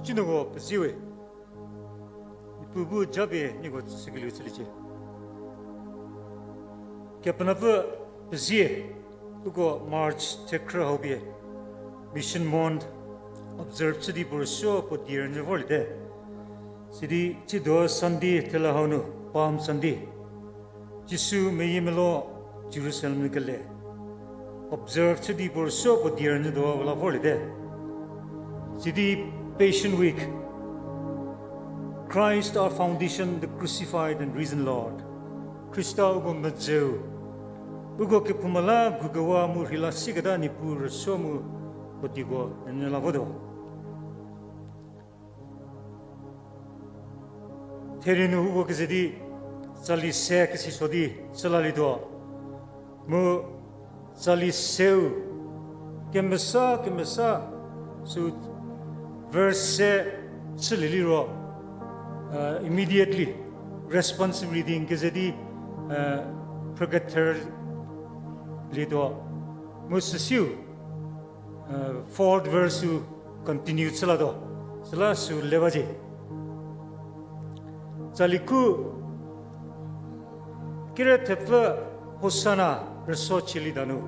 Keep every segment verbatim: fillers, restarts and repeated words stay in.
Cünuoko pezie we. Niepuu bu japie nieko tsükelieu chüliecie. Kepenuopfü pezie, uko March thekhrü hau pie Mission Month observe chü di puo rüsuo puo die rünyü vorliete. Sidi tsiedo Sunday thela hau nu, Palm Sunday. Jisu meyiemeluo Jerusalem nu kele observe chü di puo rüsuo puo die rünyü tuo la vorliete. Sidi Passion Week, Christ our foundation, the crucified and risen Lord. Khrista uko medzeu, uko kephouma la gukewa mu rheila sieketa Niepuu rüsuo mu puo dieko rünyü la votuo. Therie nu uko keze di tsali se kesiso di chülalietuo. Mu tsali seu kemesa kemesa sü verse se chülie liro, uh, immediately responsive reading keze di, uh, phrüketherlietuo. Mu süsiu, uh, fourth verse-u continue chülatuo. Süla sü le bacie. Tsali khu kere thepfü Hosana rüsuo chülie danu.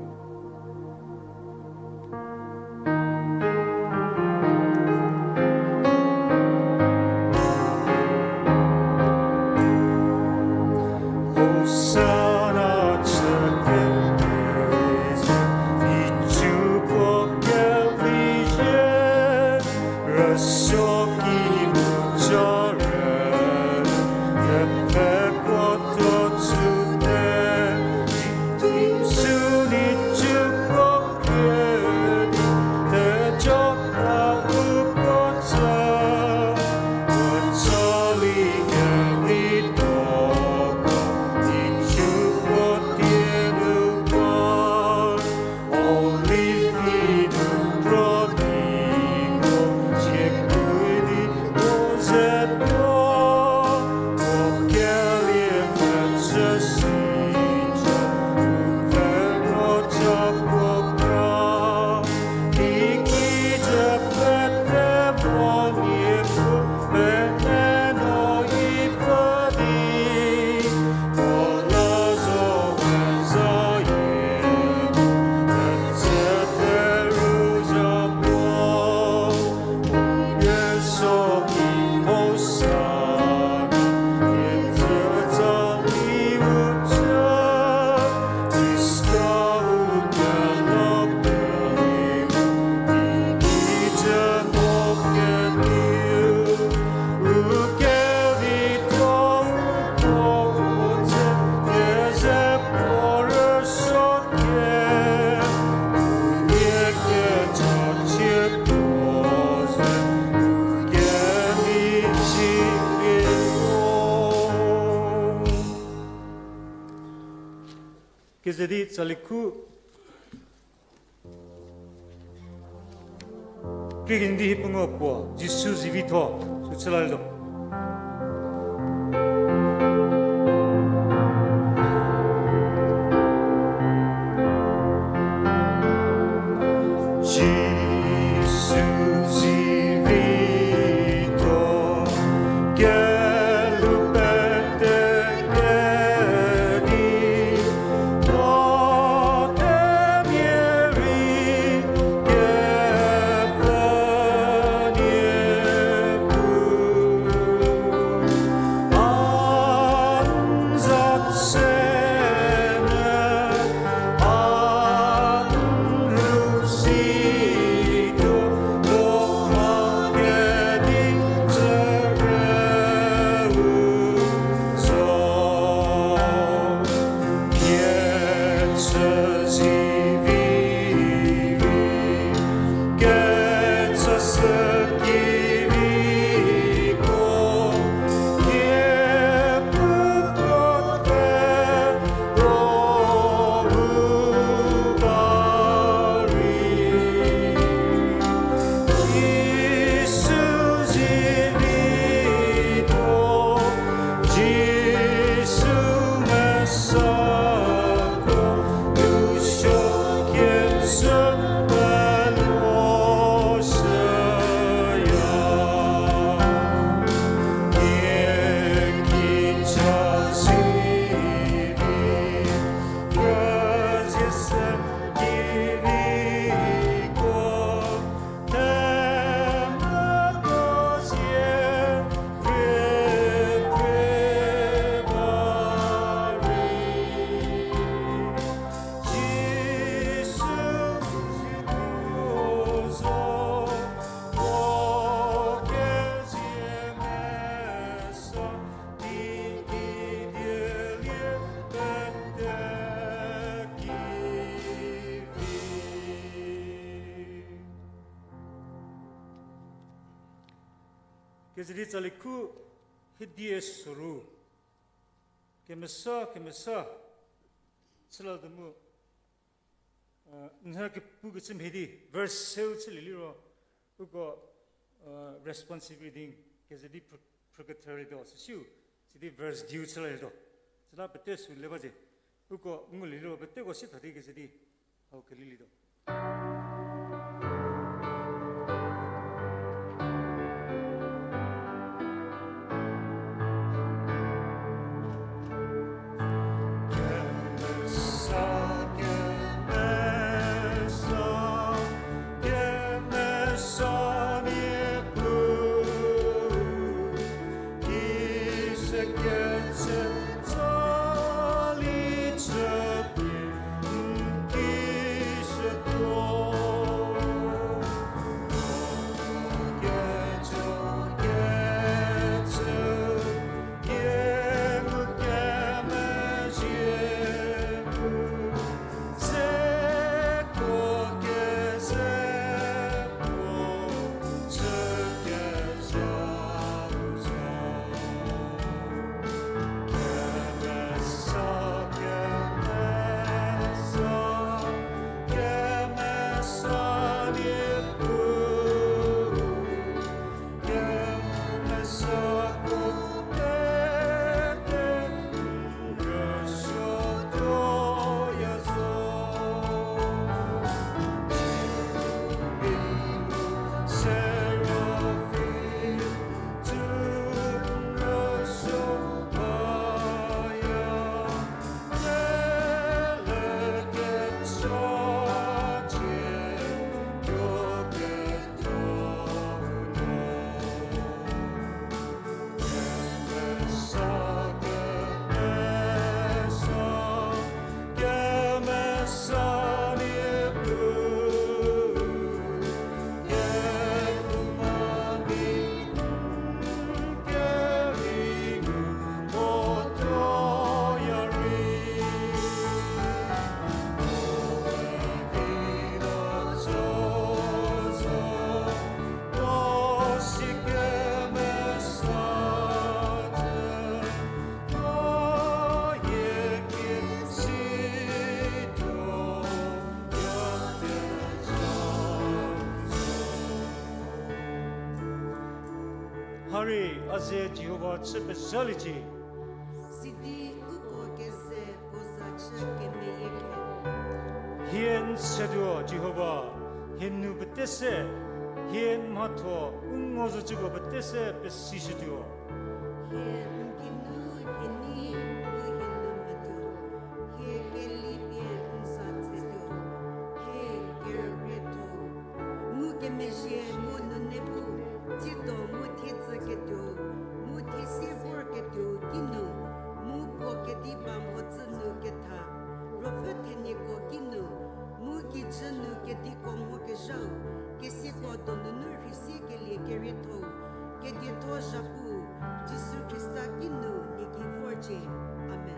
Keze di tsali khu krie kenie di hie pengou puo Jisu zivitho sü chülalietuo. Jisu zivitho, kelhou pete kedi, no themia rei kepfhünie pu. Keze di tsali khu hidie soru. Kemesa, kemesa. Chüla tuo mu, eh, nha kepu kecü mhie di, verse seu chülie liro, uko, eh, responsive reading, keze di pr-, phrüketherlietuo, süsiu, sidi verse diu chülalietuo. Süla pete sü le ba zie. Uko ngulie liro peteko si tha di keze di, hau kelilietuo. Hari a ze Jihova chü pezhaliecie. Sidi uko keze puo za chü kemeyie ke. Hie n setuo Jihova, hie nu pete se, hie n mhatho u ngo zocüko pete se pesishütuo. Hie n kinu, hie nei, mu hie nu mhatuo. Hie kelipie n za tsetuo. Hie kerükrietho, ngukemezhie mu nune bu, tsiedo mu thietsü ketuo, mu thiesie vorketuo kinu, mu puo kedi ba mhodzü nu ketha, ruopfü thenieko kinu, mu kijü nu kediko mhokezhau, kesiako donunu rhei siekelie kerietho-u, kedietho zhapu, Jisu Khrista kinu nie ki vorcie. Amen.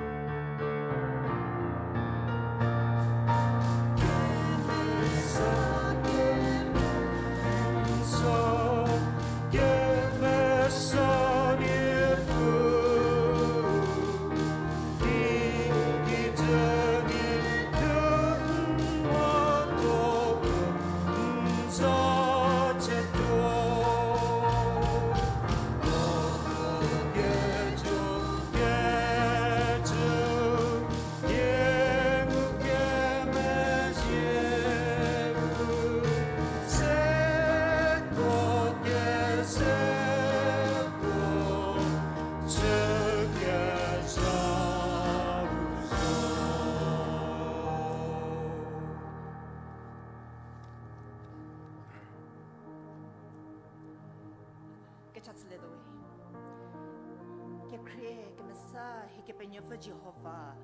Kecha chülietuo we. Kekhrie kemesa hie Kepenuopfü Jihova,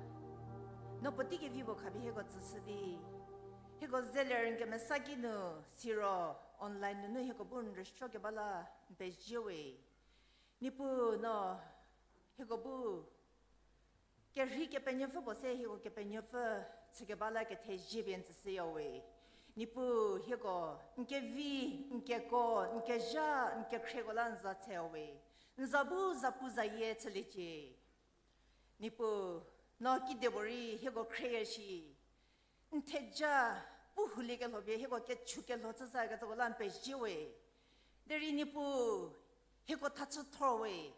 no puotei kevi puo khapie hieko tsüshü di, hieko zeler n kemesa kinu, siro online nunu hieko bu n rüsuo keba la n pezie we. Niepuu no hieko bu kerhei kepenuopfü puo se hieko kepenuopfü chükeba la kethezie pie n tsüshüya we. Niepuu hieko, n kevi, n keko, n kezha, n kekhrieko la n za tse we. N za bu zapuzayie chüliecie. Niepuu, no kidepuorei hieko khrieyie shi. N theja pu huliekelho pie hieko kechu kelho chüsa kecüko la n pezie we. Derei Niepuu, hieko thachü thor we.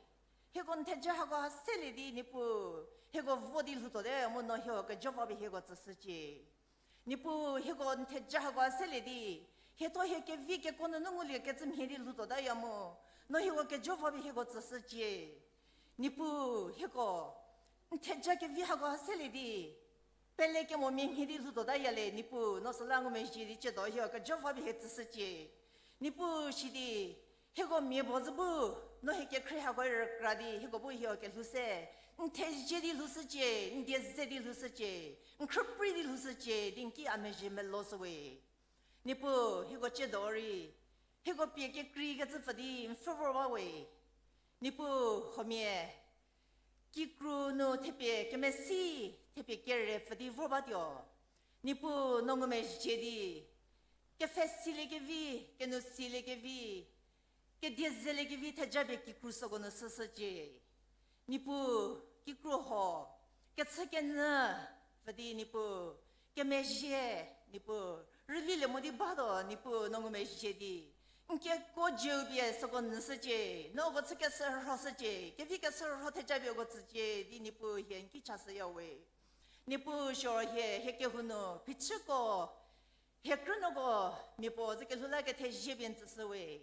Hieko n theja hako ha selie di Niepuu, hieko vo di lhoutuote mu no hieko kejo va pie hieko tsüshücie. Niepuu hieko n theja hako ha selie di, hietho hie kevi keko nunu ngulie kecü mhie di lhoutuotaya mu, no hieko kejo va pie hieko tsüshücie. Niepuu hieko n theja kevi hako ha selie di, pele kemo mia mhie di lhoutuotaya le, Niepuu no süla ngumezhie di ciedo hieko kejo va pie hie tsüshücie. Niepuu sidi, hieko mia puo zü bu, no hie kekhrie hako rükra di hieko bu hieko kelhou se, n thezie di lhoushücie, n die ze di lhoushücie, n khrüprei di lhoushücie di n ki a mezhie melo shüwe. Niepuu hieko ciedo rei, hieko pie kekreikecü pfü di n pfhü vor ba we. Niepuu huomia, kikru nu thepie kemesi, thepie kere pfü di vor batuo. Niepuu no ngumezhie di, kepfhe siliekevi, kenu siliekevi, kedie zeliekevi theja pie kikru süko nu shüshücie. Niepuu, kikru huo, kechükenyü, pfü di Niepuu, kemezhie, Niepuu, rülilie mo di batuo, Niepuu no ngumezhie di, n keko jeu pie süko nyüshücie, no uko chü keshürhoshücie, kevi keshürho theja pie uko tsücie di Niepuu hie n ki chashüya we. Niepuu siro hie, hie kehou nu phichüko, hie krünuoko, mia puo zü kelhou la kethezie pie n tsüshü we.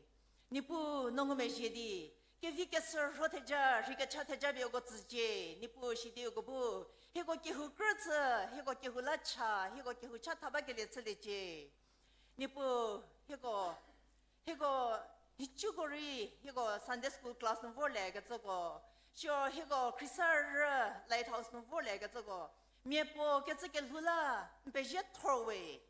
Niepuu no ngumezhie di, kevi keshürho theja, rheikecha theja pie uko tsücie, Niepuu sidi uko bu, hieko kehou krü chü, hieko kehou la cha, hieko kehou chatha bakelie chüliecie. Niepuu, hieko, hieko, nhicuko rei, hieko Sunday school class nu vorlie kecüko, siro hieko Khrisarü Lighthouse nu vorlie kecüko, mia puo kecü kelhou la, n pezie thor we.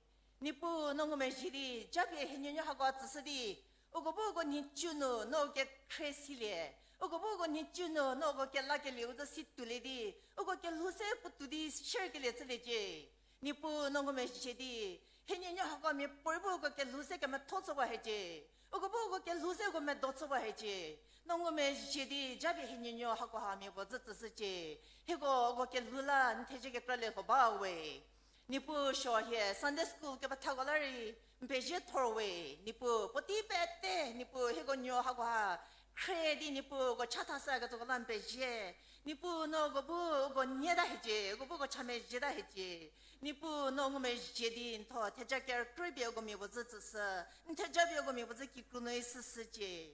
Niepuu no ngumezhie di, japie hie nuonuo hako tsüshü di, uko bu uko nhicu nu, no kekhrie silie, uko bu uko nhicu nu, no uko kelakelieu zü si tuolie di, uko kelhou se puotou di share kelie chüliecie. Niepuu no ngumezhie di, hie nuonuo hako mia puorei bu uko kelhou se kemetho chüwa hiecie. Uko bu uko kelhou se uko medo chüwa hiecie. No ngumezhie di, japie hie nuonuo hako ha mia puo zü tsüshücie. Hieko uko kelhou la n thezie kekralie lho ba we. Niepuu siro hie Sunday school kepethako la rei, n pezie thor we. Niepuu puotei pete, Niepuu hieko nuo hako ha, khrie di Niepuu uko chathasa kecüko la n pezie. Niepuu no uko bu uko nyie ta hiecie, uko bu uko cha mezhie ta hiecie. Niepuu no ngumezhie di n thuo theja kerükrie pie uko mia puo zü tsüshü, n theja pie uko mia puo zü kikru nu i shüshücie.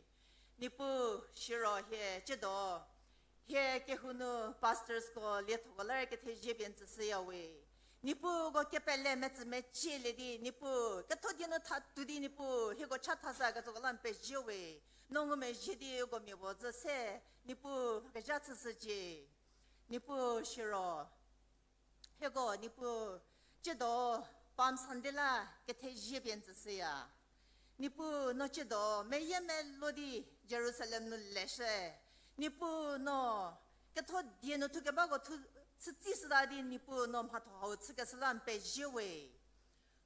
Niepuu siro hie ciedo, hie kehou nu pastorsko liethoko la rei kethezie pie n tsüshüya we. Niepuu uko kepele metsü mecielie di, Niepuu ketho die nu thatu di, Niepuu hieko chathasa kecüko la n pezie we. No ngumezhie di uko mia puo zü se, Niepuu kezha chüshücie. Niepuu siro, hieko Niepuu ciedo Palm Sunday la kethezie pie n tsüshüya. Niepuu no ciedo meyie melou di Jerusalem nu leshü. Niepuu no ketho die nu thukebako thu chütsi shüta di Niepuu no mhatho hau chükeshü la n pezie we.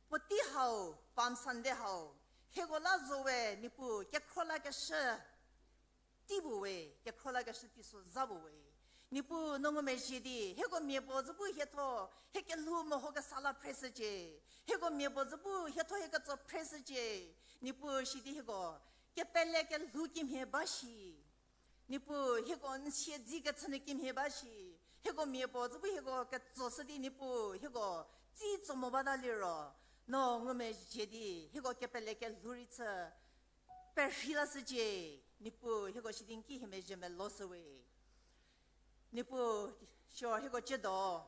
Puotei hau, Palm Sunday hau, hieko la zo we Niepuu kekhro lakeshü tei puo we, kekhro lakeshü teiso za puo we. Niepuu no ngumezhie di, hieko mia puo zü bu hietho, hie kelhou meho kesa la phreshücie. Hieko mia puo zü bu hietho hie ketso phreshücie. Niepuu sidi hieko kepele kelhou kimhie ba shi. Niepuu hieko n siedzi kechü nu kimhie ba shi. Hieko mia puo zü bu hieko ketsoshü di Niepuu hieko tsi tso mo bata liro, no ngumezhie di hieko kepele kelhou rei chü perhei lashücie. Niepuu hieko sidi n ki hie mezhie meloshü we. Niepuu siro hieko ciedo,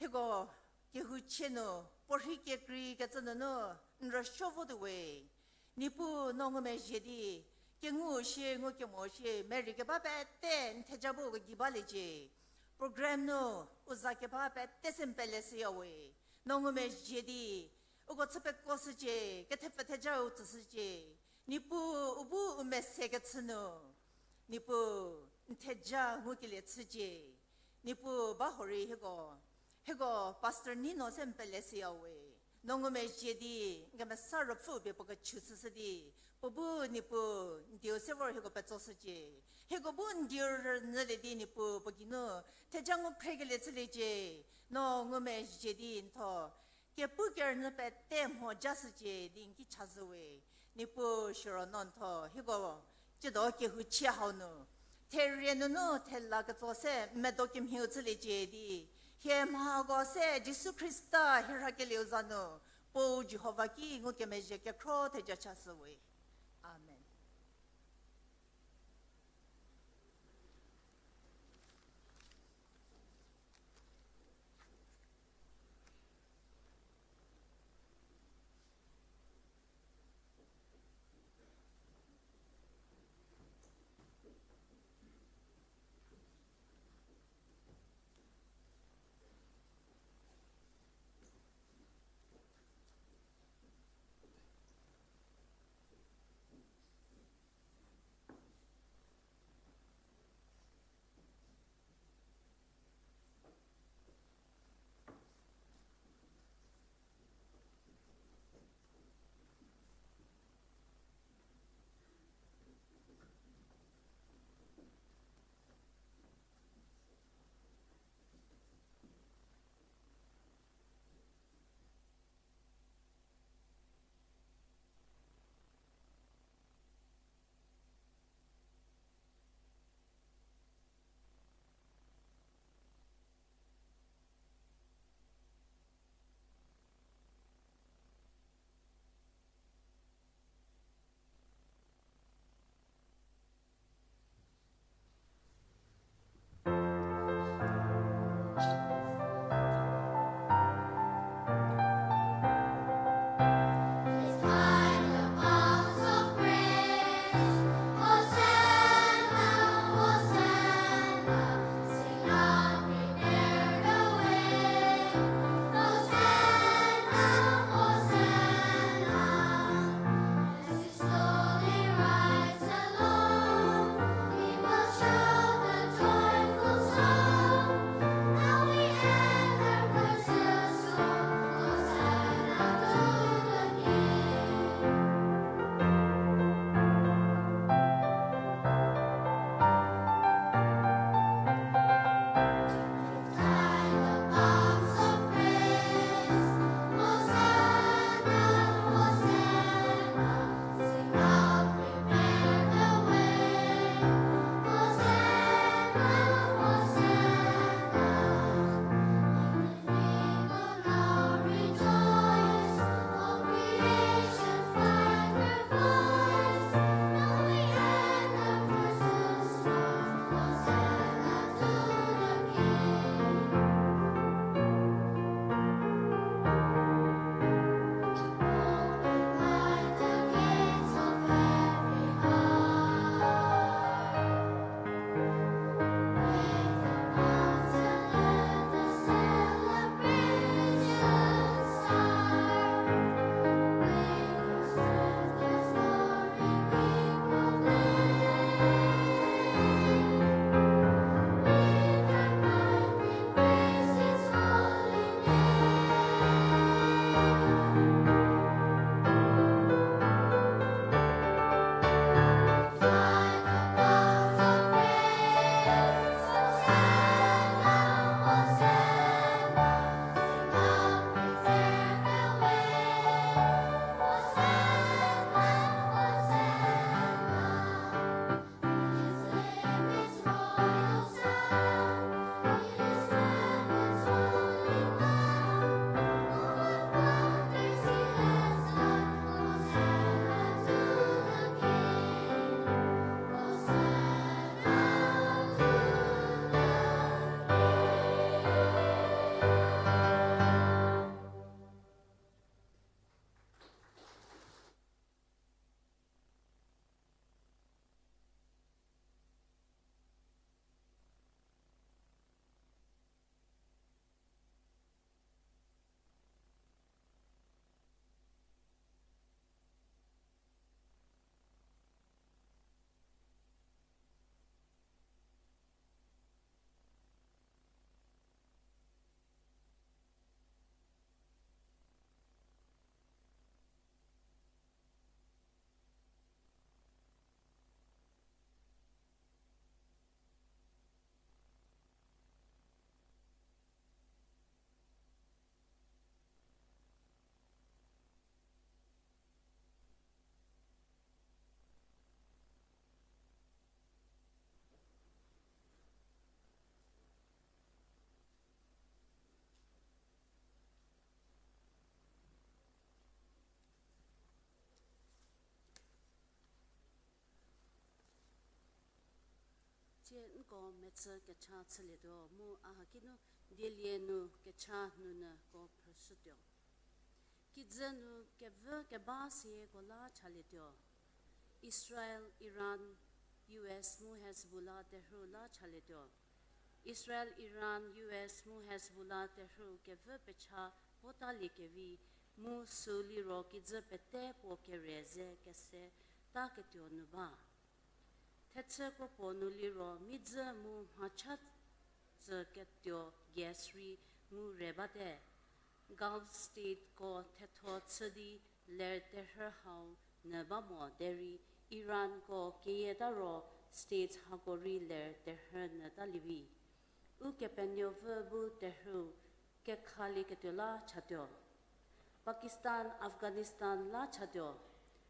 hieko kehouchie nu puorhei kekreikecü nunu n rüsuo votuo we. Niepuu no ngumezhie di, kengu shie, ngukemo shie, merei keba pete n theja bu uko gei baliecie. Program nu u za keba pete se n peleshüya we. No ngumezhie di, uko chü pekoshücie, kethepfü theja u tsüshücie. Niepuu u bu u mese kechü nu, Niepuu n theja ngukelie chücie. Niepuu ba horei hieko, hieko pastor Nino se n peleshüya we. No ngumezhie di, n kemesa ruopfü pie puo kechü chüshü di, puo bu Niepuu, n dieu se vor hieko petsoshücie. Hieko bu n dieu rünyülie di Niepuu puo geinu theja ngu phrekelie chüliecie. No ngumezhie di n thuo kepu kerünyü pete mho jashücie di n ki chazhüwe. Niepuu siro no n thuo hieko tsiedo kehouchie hau nu therie nunu thela ketso se medo kemhieu chüliecie di, hie mhako se Jisu Khrista hie rhakelieu za nu, Puo Jihova ki ngukemezhie kekhro theja chashüwe. Amen. Tie nko mechü kecha chülietuo mu a haki nu dielie nu kecha nunu ko phrüshütuo. Kijü nu kevü keba sieko la chalietuo. Israel, Iran, U S mu Hezbollah terhü la chalietuo. Israel, Iran, U S mu Hezbollah terhü kevü pecha votalie kevi mu süu liro kijü pete puo kere ze kese taketuo nu ba. Thechü kropuo nu liro midzü mu mhacha tsü ketuo gas rei ngu re bate. Gulf stateko thetho chü di ler terhü hau nyü ba mo derei Iranko keyieta ro states hako rei ler terhü nyü talie vi. Ukepenuopfü bu terhüu kekhalieketuo la chatuo. Pakistan, Afghanistan la chatuo.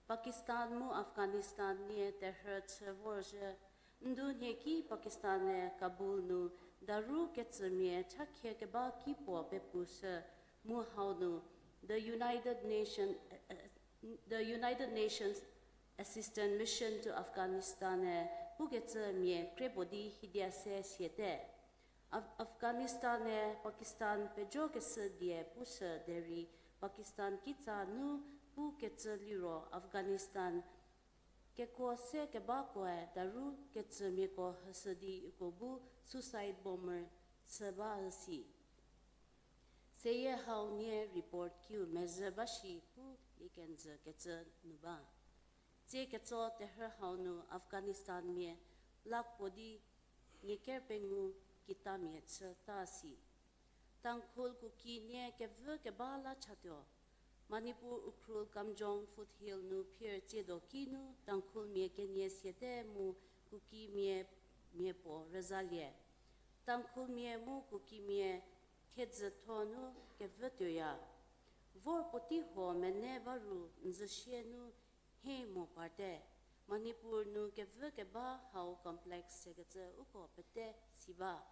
Pakistan mu Afghanistan nie terhü chü vorzhü. Ndu nhie ki Pakistan-e Kabul nu daru ketsümia chakhie keba ki puo pepushü mu hau nu the United Nation, the United Nations Assistance Mission to Afghanistan-e pukecü mia kre puo di hidia se siate. Af-, Afghanistan-e Pakistan pejokeshü die pushü derei Pakistan kitsa nu pukecü liro Afghanistan kekuo se kebakoe daru ketsümiako hüshü di uko bu suicide bomber chü ba üsi. Seyie hau nie report kiu mezhü ba shi pu lie kenjü kecü nu ba. Tsie ketso terhü hau nu Afghanistan mia lakh puo di nie ker pengou kitamia chü ta si. Tangkhul Kuki nie kevü keba la chatuo. Manipur Ukhrul Kamjong Foothill nu phir tsiedo ki nu Tangkhulmia kenie siate mu Kukimia mia puo rüzalie. Tangkhulmia mu Kukimia thiedzütho nu kevü tuoya. Vor puotei huo mene ba ru nzüsie nu hie mo parte. Manipur nu kevü keba hau complex sekecü uko pete si ba.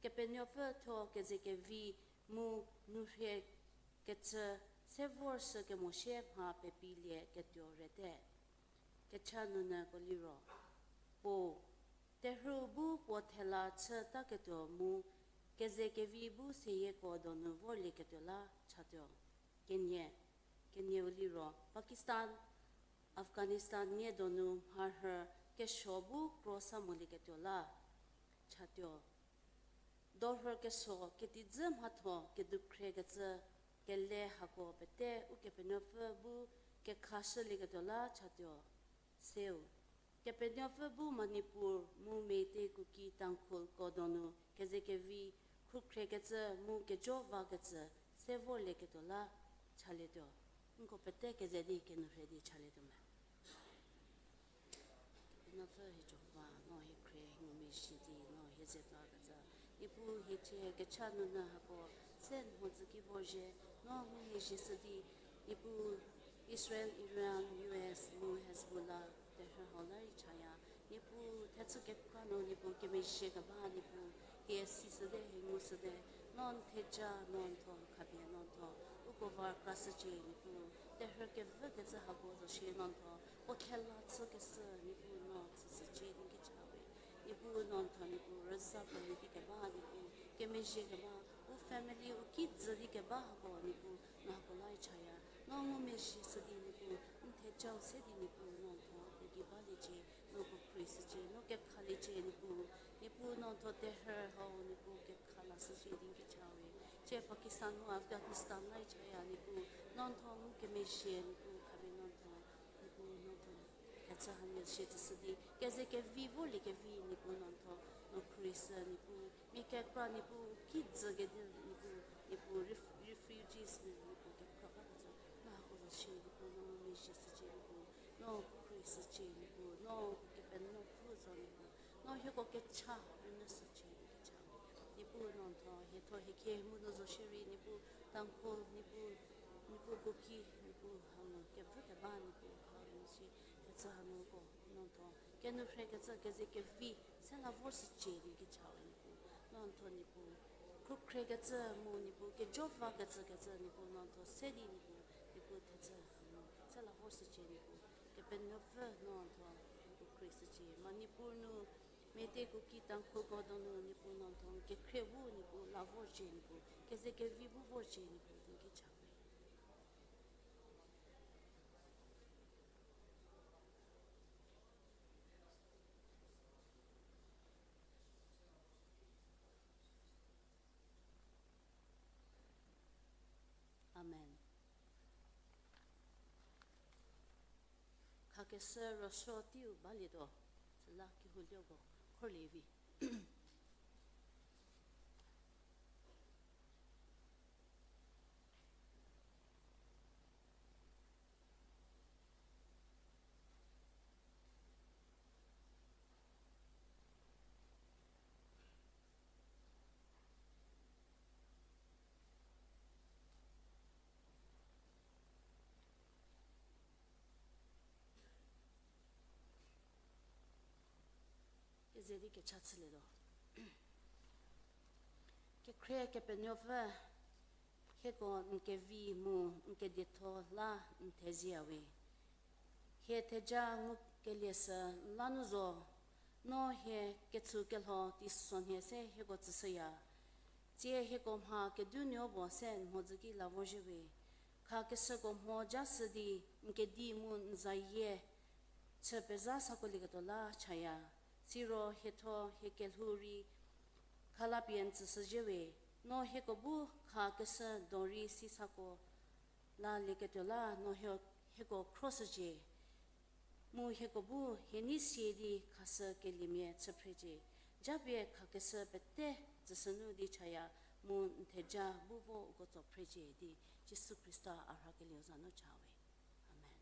Kepenuopfü thuo kezekevi mu nu rhie kecü se vor sü kemosie mha pepilie ketuo rete. Kecha nunüko liro, puo, terhü bu puo thela chü taketuo mu kezekevi bu seyieko donu vorlieketuo la chatuo. Kenie, kenieu liro Pakistan, Afghanistan nie donu mharhü kesuo bu kro sa molieketuo la chatuo. Dorhü kesuo ketijü mhatho kedukhriekecü kele hako pete Ukepenuopfü bu kekhashülieketuo la chatuo. Seu, Kepenuopfü bu Manipur mu Meitei Kuki Tangkhulko donu kezekevi, khrukhriekecü mu kejo vakecü se vorlieketuo la chalietuo. Nko pete keze di kenu rhe di chalietuo me. Kepenuopfü hie Jihova, no hie khrie ngumezhie di no hie ze tuokecü, Niepuu hiecie kecha nunu hako se mhodzü ki vorzhie, no ngumezhie shü di, Niepuu Israel, Iran, U S mu Hezbollah terhü hau la rei chaya. Niepuu thechü kekra nu Niepuu kemezhie keba Niepuu hie sishüte, hie ngushüte, no n theja, no n tho khapie no n tho uko var krashücie Niepuu. Terhü kevükecü hako zo shie no n tho, puo thela chükeshü Niepuu no tsüshücie di n ki cha we. Niepuu no n tho Niepuu rüza puo lie di keba Niepuu kemezhie keba, u family u ki dzü di keba hako Niepuu no hako la rei chaya. No ngumezhie shü di Niepuu n thejau se di Niepuu no n tho u gei baliecie, no puo khrie shücie, no kekhaliecie Niepuu. Niepuu no n tho terhü hau Niepuu kekha lashücie di n ki cha we. Tie Pakistan mu Afghanistan la rei chaya Niepuu, no n tho ngukemezhie Niepuu khapie no n tho Niepuu no n tho thechü hamia shie tsüshü di keze kevi vorlie kevi Niepuu no n tho, no khrie shü Niepuu, mia kekra Niepuu ki dzü kedi Niepuu, Niepuu ref-, refugees nu Niepuu kekra bakecü, no hako zo shie Niepuu, no ngumezhie shücie Niepuu, no khrie shücie Niepuu, no Kepenuopfü zo Niepuu, no hieko kecha rünyü shücie di n ki cha we. Niepuu no n tho hie tho hie khie mu nu zo shierei Niepuu Tangkhul, Niepuu, Niepuu Kuki, Niepuu hanu kevü keba Niepuu hanu si, kecü hanuko no n tho kenu rhekecü keze kevi se la vor shücie di n ki cha we Niepuu. No n tho Niepuu khrukhriekecü mu Niepuu kejo vakecü kecü Niepuu no n tho se di Niepuu, Niepuu thechü hanu se la vor shücie Niepuu. Kepenuopfü no n tho Niepuu khrie shücie. Manipur nu Meteko ki tangkhuko donu Niepuu no thon, kekhrie bu Niepuu la vorcie Niepuu, keze kevi bu vorcie Niepuu, thon ki cha we. Amen. Khakeshü rüsuo teiu balietuo, süla kehoulieko khorlie vi. Keze di kecha chülietuo. Kekhrie Kepenuopfü, hieko n kevi mu n kedietho la n theziawe. Hie theja ngukelie sü n la nu zo, no hie ketsükelho teisonhie se hieko tsüshüya. Tsie hieko mha kedunuo puo se n mhodzü ki la vorzhiewe. Khakeshüko mho ja sü di n kedi mu n zayie chü pezha sakolieketuo la chaya. Siro hietho hie kelhou rei khalapie n tsüshüzhiewe. No hieko bu khakeshü do rei si sako lalieketuo la no hie, hieko khroshücie. Mu hieko bu hie nei sie di khashü keliemia chü phrecie. Japie khakeshü pete tsüshünu di chaya, mu n theja bu vo uko tso phrecie di Jisu Khrista a rhakelieu za nu cha we. Amen.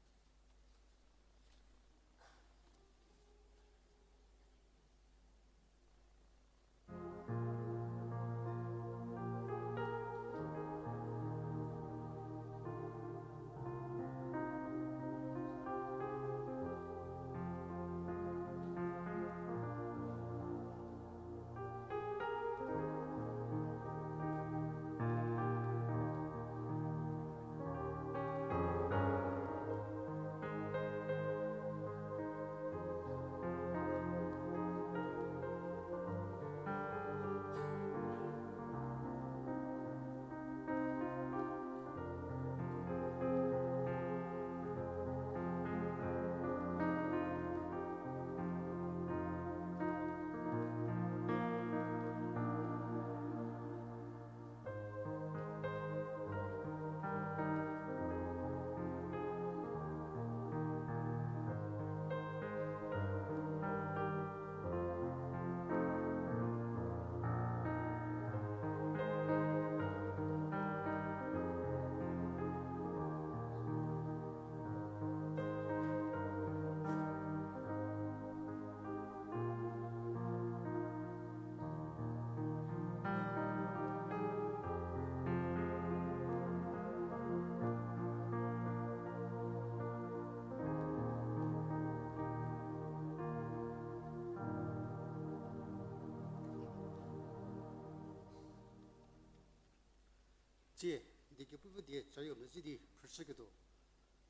Tsie, die kepupfü die cayo mezhü di phrüshüketuo.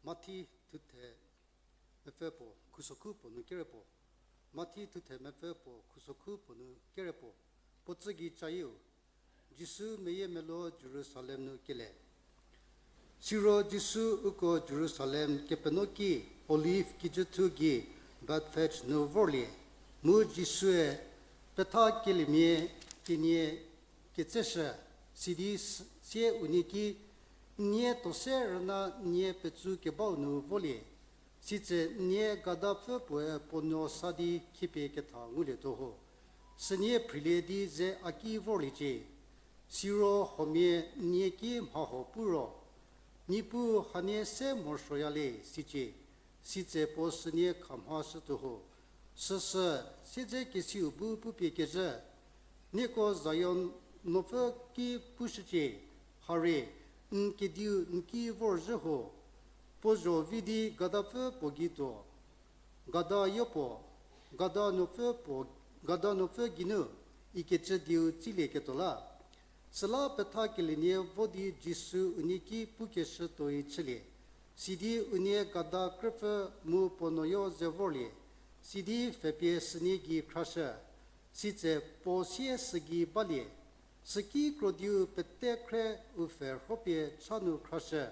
Mathi thuthe mepfü puo, khusokhu puo nu kere puo. Mathi thuthe mepfü puo, khusokhu puo nu kere puo. Puo tsü gei cayieu. Jisu meyie melo Jerusalem nu kele. Siro Jisu uko Jerusalem kepeno ki Olive kijüthu gei Bethphage nu vorlie, mu Jisue petha keliemia kenie ketseshü, sidi s-, sie unie ki, N nie tuo se rüna n nie petsu kebau nu volie, sitse n nie gadapfü puoe puo nuo sa di khiepie ketha ngulietuo ho. Sünie phrilie di ze a ki vorliecie. Siro huomia n nie ki mhahuo pu ro, Niepuu hanie se morosuoya le, sicie. Sitse puo sünie khamhashütuo ho. Süsü, siedze kesiu bu pupie kezhü, Nieko Zion nuopfü ki pushücie, harie, n kediu n ki vorzhü ho. Puo zho vi di gadapfü puo gei tuo, gada yopuo, gada nuopfü puo, gada nuopfü geinu ikecü dieu tsilieketuo la. Süla petha kelienie vo di Jisu unie ki pukeshü tuoi chülie. Sidi unie gada krüpfü mu puo nuoyo ze vorlie. Sidi pfhepie sünie gei khrashü. Sitse puo sie sügei balie, süki krodiu pete khre u pfhe rhopie cha nu khrashü,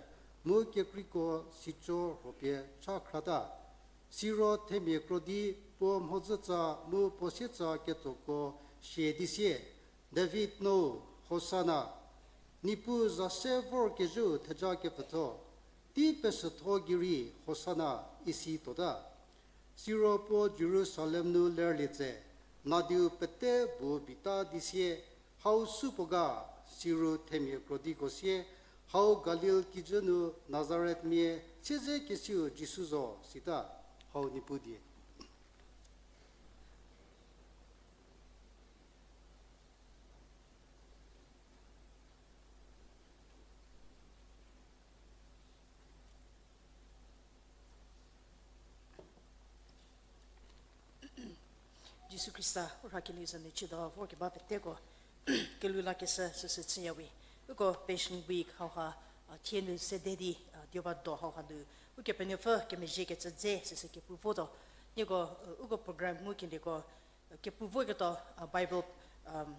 mu kekreiko sico rhopie cha khrata. Siro themia krodi puo mhodzütsa mu puo sietsa ketsoko sie di sie, David nou, Hosana! Niepuu za se vorkezhüu theja kepfütho, tei pesütho gei rei Hosana! isi tuota. Siro puo Jerusalem nu lerlie tse, nadiu pete bu bita di sie, Hau supuo ga? Siru themia krodiko sie, Hau Galil kijü nu Nazaretmia siezekesiu Jisu zo, sita. Hau Niepuu die. Jisu Khrista u rhakelieu za nu chüdo vorkeba peteko kelhou lakeshü süsü chüyawe. Uko Passion Week hauha, a, thie nu sede di, a, dioba do hauha nu Ukepenuopfü kemezhiekecü dze süsü kepu votuo. Nieko, a, uko program ngukelieko, kepu voketuo, a, Bible, um,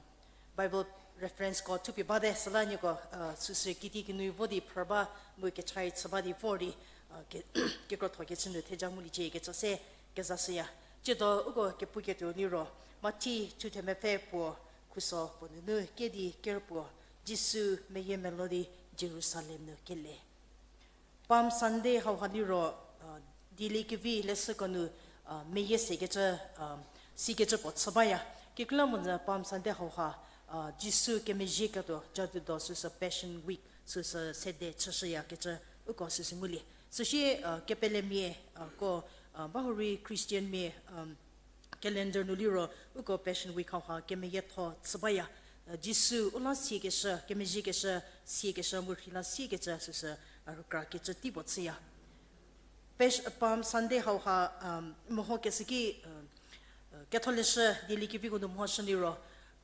Bible referenceko thupie bate, süla nieko, a, süsü kiti kinu vo di phrü ba, mu kechai chü ba di vor di, a, ke-, kekrothokecü nu theja nguliecie kecü se kezashüya. Tsiedo uko kepuketuo liro, Mathi thuthe mepfü puo, khuso puo nunu kedi kerpuo, Jisu meyiemeluo di Jerusalem nu kele. Palm Sunday hauha liro, a, dieliekevi leshüko nu, a, meyie sekecü, a, sikecü puo chü baya. Kekreilamonyü Palm Sunday hauha, a, Jisu kemezhieketuo jadu do süsü Passion Week süsü sede chüshüyakecü uko süsü ngulie. Süsie, a, kepelemia, a, ko, a, bahurei Christianmia, a, calendar nu liro, uko Passion Week hauha kemeyietho chü baya, a, Jisu u la siekeshü, kemezhiekeshü, siekeshü mu rheila siekecü süsü, a, rükrakecü tei puo chüya. Palm Sunday hauha, um, mehokeshü ki, um, ketholeshü dieliekeviko nu mehoshü liro,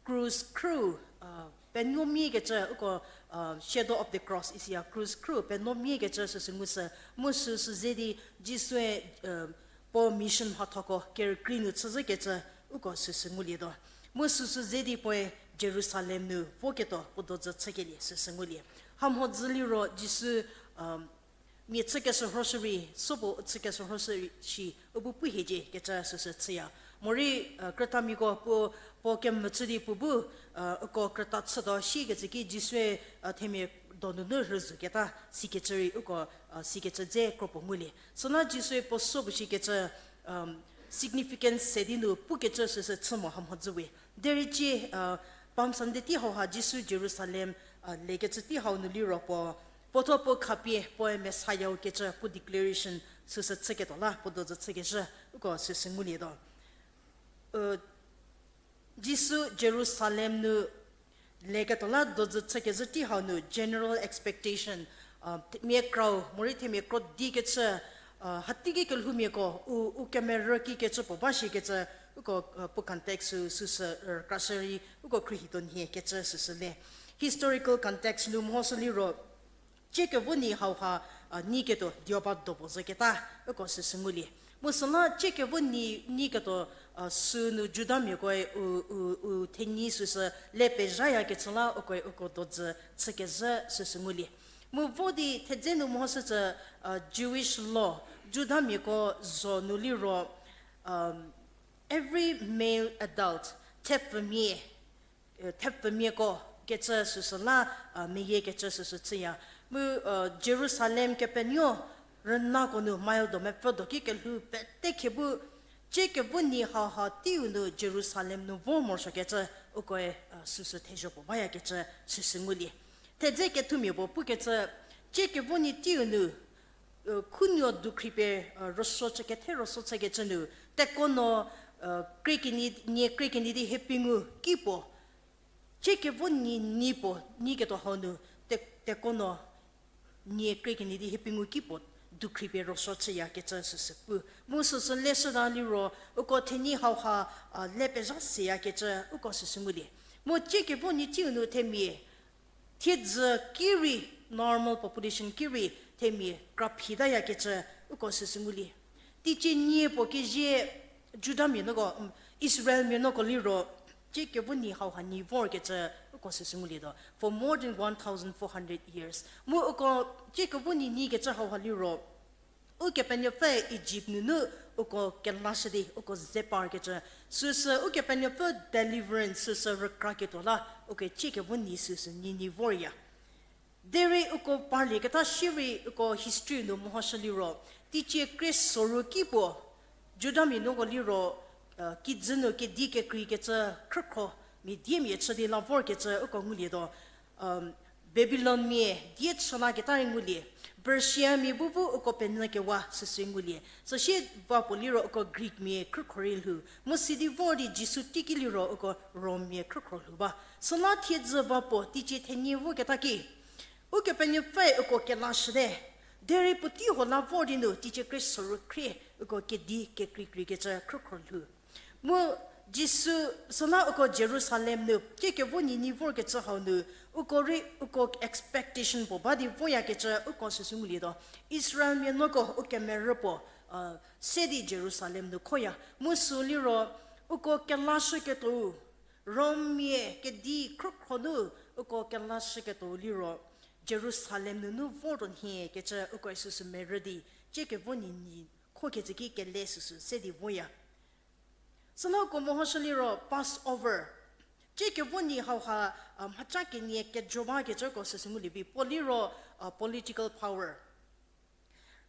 krus khrü, a, penuomiekecü uko, a, shadow of the cross isiya, krus khrü penuomiekecü süsü ngushü, mu süsü ze di Jisue, a, puo mission mhathoko kerükrie nu chüzhükecü uko süsü ngulietuo. Mu süsü ze di puoe Jerusalem nu voketuo puo dozü chükelie süsü ngulie. Hamhodzü liro Jisu, a, mia chükeshürhoshü rei, sopuo chükeshürhoshü shi, u bu pu hiecie kecü süsü chüya. Morei, a, krütamiako puo, puo kemvü chü di puo bu, a, uko krüta chütuo shikecü ki Jisue, a, themia donunu rüzhüketa sikecü rei uko, a, sikecü dze kro puo ngulie. Süla Jisue puo sopuo shikecü, um, significance se di nu pukecü süsü chü mo hamhodzü we. Derei cie, a, Palm Sunday tei hauha Jisu Jerusalem, a, lekecü tei hau nu liro puo, puo thuo puo khapie puoe Messiah-u kecü puo declaration süsü chüketuo la puo dozü chükeshü uko süsü ngulietuo. Jisu Jerusalem nu leketuo la dozü chükezhü tei hau nu general expectation, a, mia krau morei themia kro di kecü, a, hatiki kelhoumiako u, u kemerü kikecü puo ba shikecü, uko, a, puo context sü, süsü, a, krashü rei, uko khruohituo nhie kecü süsü le. Historical context nu mehoshü liro, Tsie kevo nyi hauha, a, nyiketuo dioba do puo zoketa, uko süsü ngulie. Mu süla tsie kevo nyi nyiketuo, a, sünu Judamiakoe u, u, u thenyi süsü le pezhayakecü la ukoe uko dozü chükezhü süsü ngulie. Mu vo di thedze nu mehoshücü, a, Jewish law, Judamiako zo nu liro, every male adult, thepfumia, thepfumiako kecü süsü la, a, meyiekecü süsü chüya. Mu, a, Jerusalem kepenuo rünako nu mile do mepfü do ki kelhou pete khie bu, tsie kevo nyi hauha teiu nu Jerusalem nu vo morosuokecü ukoe, a, süsü thezho puo bayakecü süsü ngulie. Thedze kethumia puo pukecü, tsie kevo nyi teiu nu, a, khunuo dukhripie, a, rüsuo chü kethe rüsuo chükecü nu, tekuonuo, a, krie kenyi, nie krie kenyi di hiepingu ki puo, tsie kevo nyi nyi puo nyiketuo hau nu, te-, tekuonuo nie krie kenyi di hiepingu ki puo dukhripie rüsuo chüyakecü süsü pu. Mu süsü leshüta liro, uko thenyi hauha, a, le pezha seyakecü uko süsü ngulie. Mu tsie kevo nyi teiu nu themia thiedzü ki rei, normal population ki rei themia kra phitayakecü uko süsü ngulie. Teicie nie puo kezie Judamia nuko, Israelmia nuko liro, Tsie kevo nyi hauha nyi vorkecü uko süsü ngulietuo. For more than one thousand four hundred years. Mu uko tsie kevo nyi nyikecü hauha liro, Ukepenuopfü Egypt nunu uko kelashü di uko ze parkecü, süsü Ukepenuopfü deliverance süsü rükraketuo la, uko tsie kevo nyi süsü nyi nyi vorya. Derei uko parlieketa shierei uko history nu mehoshü liro, teicie krie soru ki puo, Judamia nuoko liro, kijü nu kedi kekreikecü khrükhro mia diemia chü di la vorkecü uko ngulietuo. Babilonmia die chü laketa rei ngulie, Persiamia bu bu uko penyü kewa süsü ngulie. Süsie va puo liro uko Greekmia khrükhro rei lhou. Mu sidi vor di Jisu teiki liro uko Rommia khrükhro lhou ba. Süla thiedzü va puo teicie thenie voketa ki, Ukepenuopfü uko kelashüte. Derei puotei huo la vor di nu teicie krie soru khrie uko kedi kekreikreikecü khrükhro lhou. Mu Jisu, süla uko Jerusalem nu tsie kevo nyi nyi vorkecü hau nu, uko rei uko expectation puo ba di voyakecü uko süsü ngulietuo. Israelmia nuoko ukemerü puo se di Jerusalem nu khoya. Mu sü liro uko kelashüketuou, Rommia kedi khrükhro nu uko kelashüketuou liro, Jerusalem nunu vortuo nhie kecü uko süsü merü di, tsie kevo nyi nyi khokecü ki kele süsü se di voya. Süla uko mehoshü liro Passover, tsie kevo nyi hauha mhaca kenie kejo bakecü uko süsü ngulie vi, puo liro political power.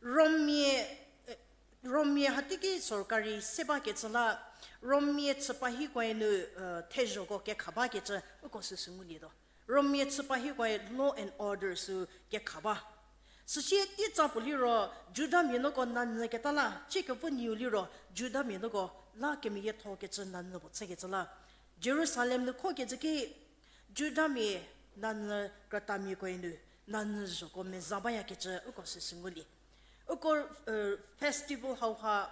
Rommia, Rommia hateiki sorkari se bakecü la, Rommia chüpa hikoe nu thezhoko kekha bakecü uko süsü ngulietuo. Rommia chüpa hikoe law and order sü kekha ba. Süsie teica puo liro, Judamia nuoko nanyü keta la, tsie kevo nyiu liro, Judamia nuoko la kemeyiethokecü nanyü puo chükecü la, Jerusalem nu khokecü ki, Judamia nanyü krütamiakoe nu nanyü zhoko meza bayakecü uko süsü ngulie. Uko festival hauha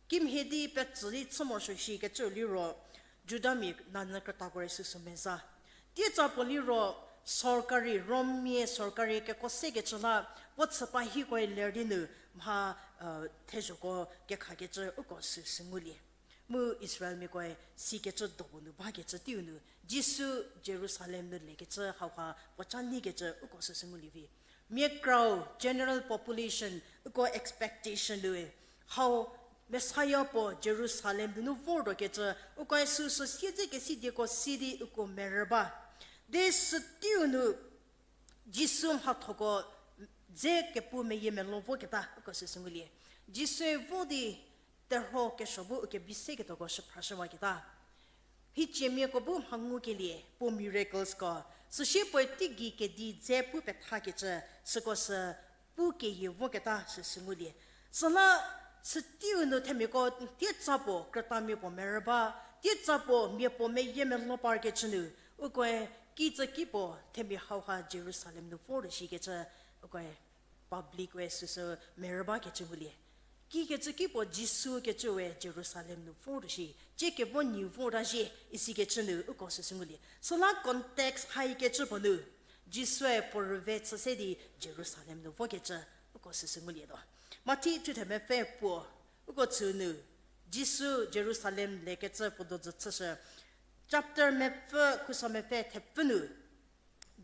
kimhie di petsü di chü morosuo shikecü liro, Judamia nanyü krütakoe süsü meza. Teica puo liro, sorkari, Rommia sorkari keko sekecü la, puo chüpa hikoe ler di nu mha thezhoko kekhakecü uko süsü ngulie. Mu Israelmiakoe sikecü dopuo nu bakecü teiu nu, Jisu Jerusalem nu lekecü hauha puoca neikecü uko süsü ngulie vi. Mia krau, general population, uko expectation nue, hau Messiah puo Jerusalem nunu vortuokecü, ukoe süsü siedzekesi dieko si di uko merü ba. Di süteiu nu, Jisu mhathoko dze kepu meyiemeluo voketa uko süsü ngulie. Jisue vo di terhuo kesuo bu ukebi seketuoko shüphrashüwaketa. Hiciemiako bu mha ngukelie puo miraclesko, süsie puoe teigei kedi dze pu pethakecü, süko sü pu keyie voketa süsü ngulie. Süla süteiu nu themiako teica puo krütamia puo merü ba, teica puo mia puo meyiemeluo parkecü nu, ukoe kicü ki puo themia hauha Jerusalem nu vortuo shikecü, ukoe public we süsü merü bakecü ngulie. Kikecü ki puo Jisu kecüwe Jerusalem nu vortuo shi, tsie kevo nyiu vorta zhie isikecü nu uko süsü ngulie. Süla context haikecü puo nu, Jisue puo rüve chü se di Jerusalem nu vokecü uko süsü ngulietuo. Mathi thuthe mepfü puo, uko chü nu, Jisu Jerusalem lekecü puo dojü chüshü. Chapter mepfü, khuso mepfü thepfü nu,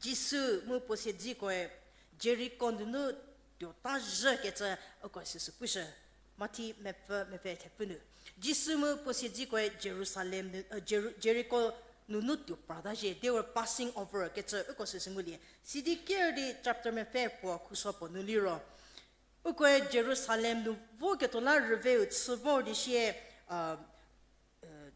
Jisu mu puo siedzikoe Jeriko nunu tuota zhükecü uko süsü pushü. Mathi mepfü mepfü thepfü nu, Jisu mu puo siedzikoe Jerusalem nu, Jeru-, Jeriko nunu tuo prata zhie, they were passing over kecü uko süsü ngulie. Sidi ker di chapter mepfü puo khuso puo nu liro, ukoe Jerusalem nu voketuo la rüveu chü vor di sie,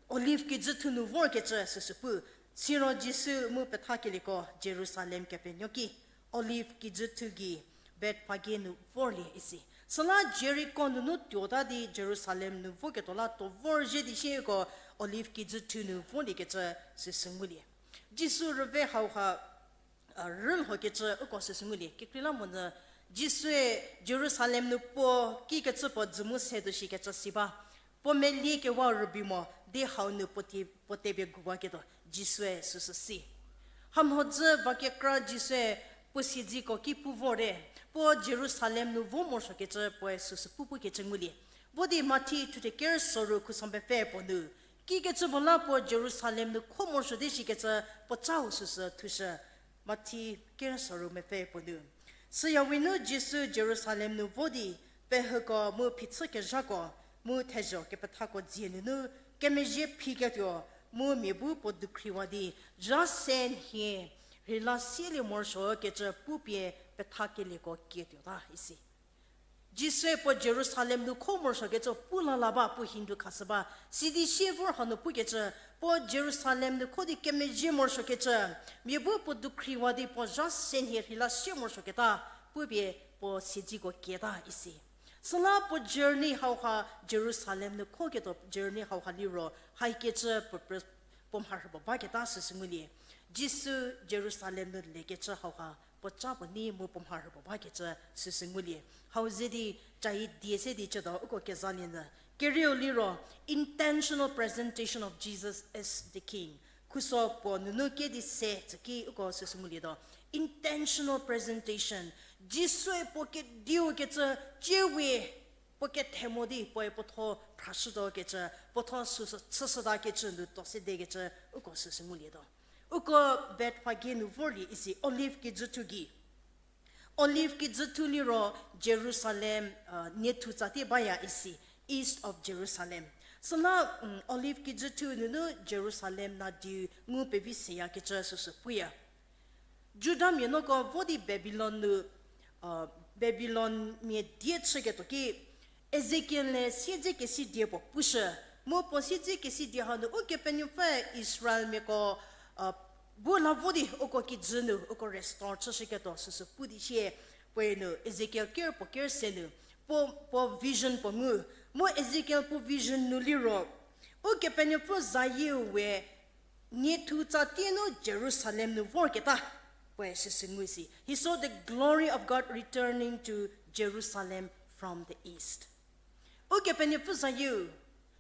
Olive kijüthu nu vorkecü süsü pu. Siro Jisu mu pethakelieko Jerusalem kepenuo ki Olive kijüthu gei Bethphage nu vorlie isi. Süla Jeriko nunu tuota di Jerusalem nu voketuo la tuo vor zhie di sieko Olive kijüthu nu vorliekecü süsü ngulie. Jisu rüve hauha rülhokecü uko süsü ngulie. Kekreilamonyü Jisue Jerusalem nu puo kikecü puo dzü mu se tuo shikecü si ba. Puo meliekewa rübei mo di hau nu puo te-, puo tepie guwaketuo Jisue süsü si. Hamhodzü va kekra Jisue puo siedziko ki pu vorte, puo Jerusalem nu vo morosuokecü puoe süsü pu pukecü ngulie. Vo di Mathi thuthe ker soru khuso mepfü puo nu, Kikecü puo la puo Jerusalem nu kho morosuo di shikecü puo cau süsü thushü. Mathi kerüsoru mepfü puo nu. Süyawi nu Jisu Jerusalem nu vo di, pehüko mu phichükezhako, mu thezho kepethako dzie nunu, kemezhie phiketuo, mu mia bu puo dukhriwa di, zha se nhie, rheila sielie morosuo kecü pupie pethakelieko kietuota isi. Jisue puo Jerusalem nu kho morosuokecü pu lala ba puo Hindu khashü ba, sidi sie vor hanu pukecü, puo Jerusalem nu kho di kemezhie morosuokecü, mia bu puo dukhriwa di puo zha se nhie rheila sie morosuoketa, pupie puo siedziko kieta isi. Süla puo journey hauha Jerusalem nu khoketuo journey hauha liro, haikecü puo, puo mharhü puo baketa süsü ngulie. Jisu Jerusalem nu lekecü hauha puo ca puo nei mu puo mharhü puo bakecü süsü ngulie. Hau ze di, cai die se di chütuo uko kezalie nyü. Kerieu liro, intentional presentation of Jesus as the King. Khuso puo nunu kedi se tsüki uko süsü ngulietuo. Intentional presentation. Jisue puo kediu kecü ciewe puo kethemo di puoe puotho phrashütuo kecü, puotho süsü chüshüta kecü nu tuo sedekecü uko süsü ngulietuo. Uko Bethphage nu vorlie isi Olive kijüthu gei. Olive kijüthu liro Jerusalem, niethu tsatie baya isi, east of Jerusalem. Süla, Olive kijüthu nunu Jerusalem nadiu ngu pevi seyakecü süsü puya. Judamia nuoko vo di Babilon nu, Babilonmia die chüketuo ki, Ezekiel-e siedzekesi die puo pushü, mu puo siedzekesi die hanu Ukepenuopfü Israelmiako bu la vo di uko kijü nu uko restore chüshüketuo süsü pu di sie, puoe nu Ezekiel ker puo ker se nu, puo, puo vision puo ngu, mu Ezekiel puo vision nu liro, Ukepenuopfü zayieu we niethu tsatie nu Jerusalem nu vorketa, puoe süsü ngu si. He saw the glory of God returning to Jerusalem from the east. Ukepenuopfü zayieu,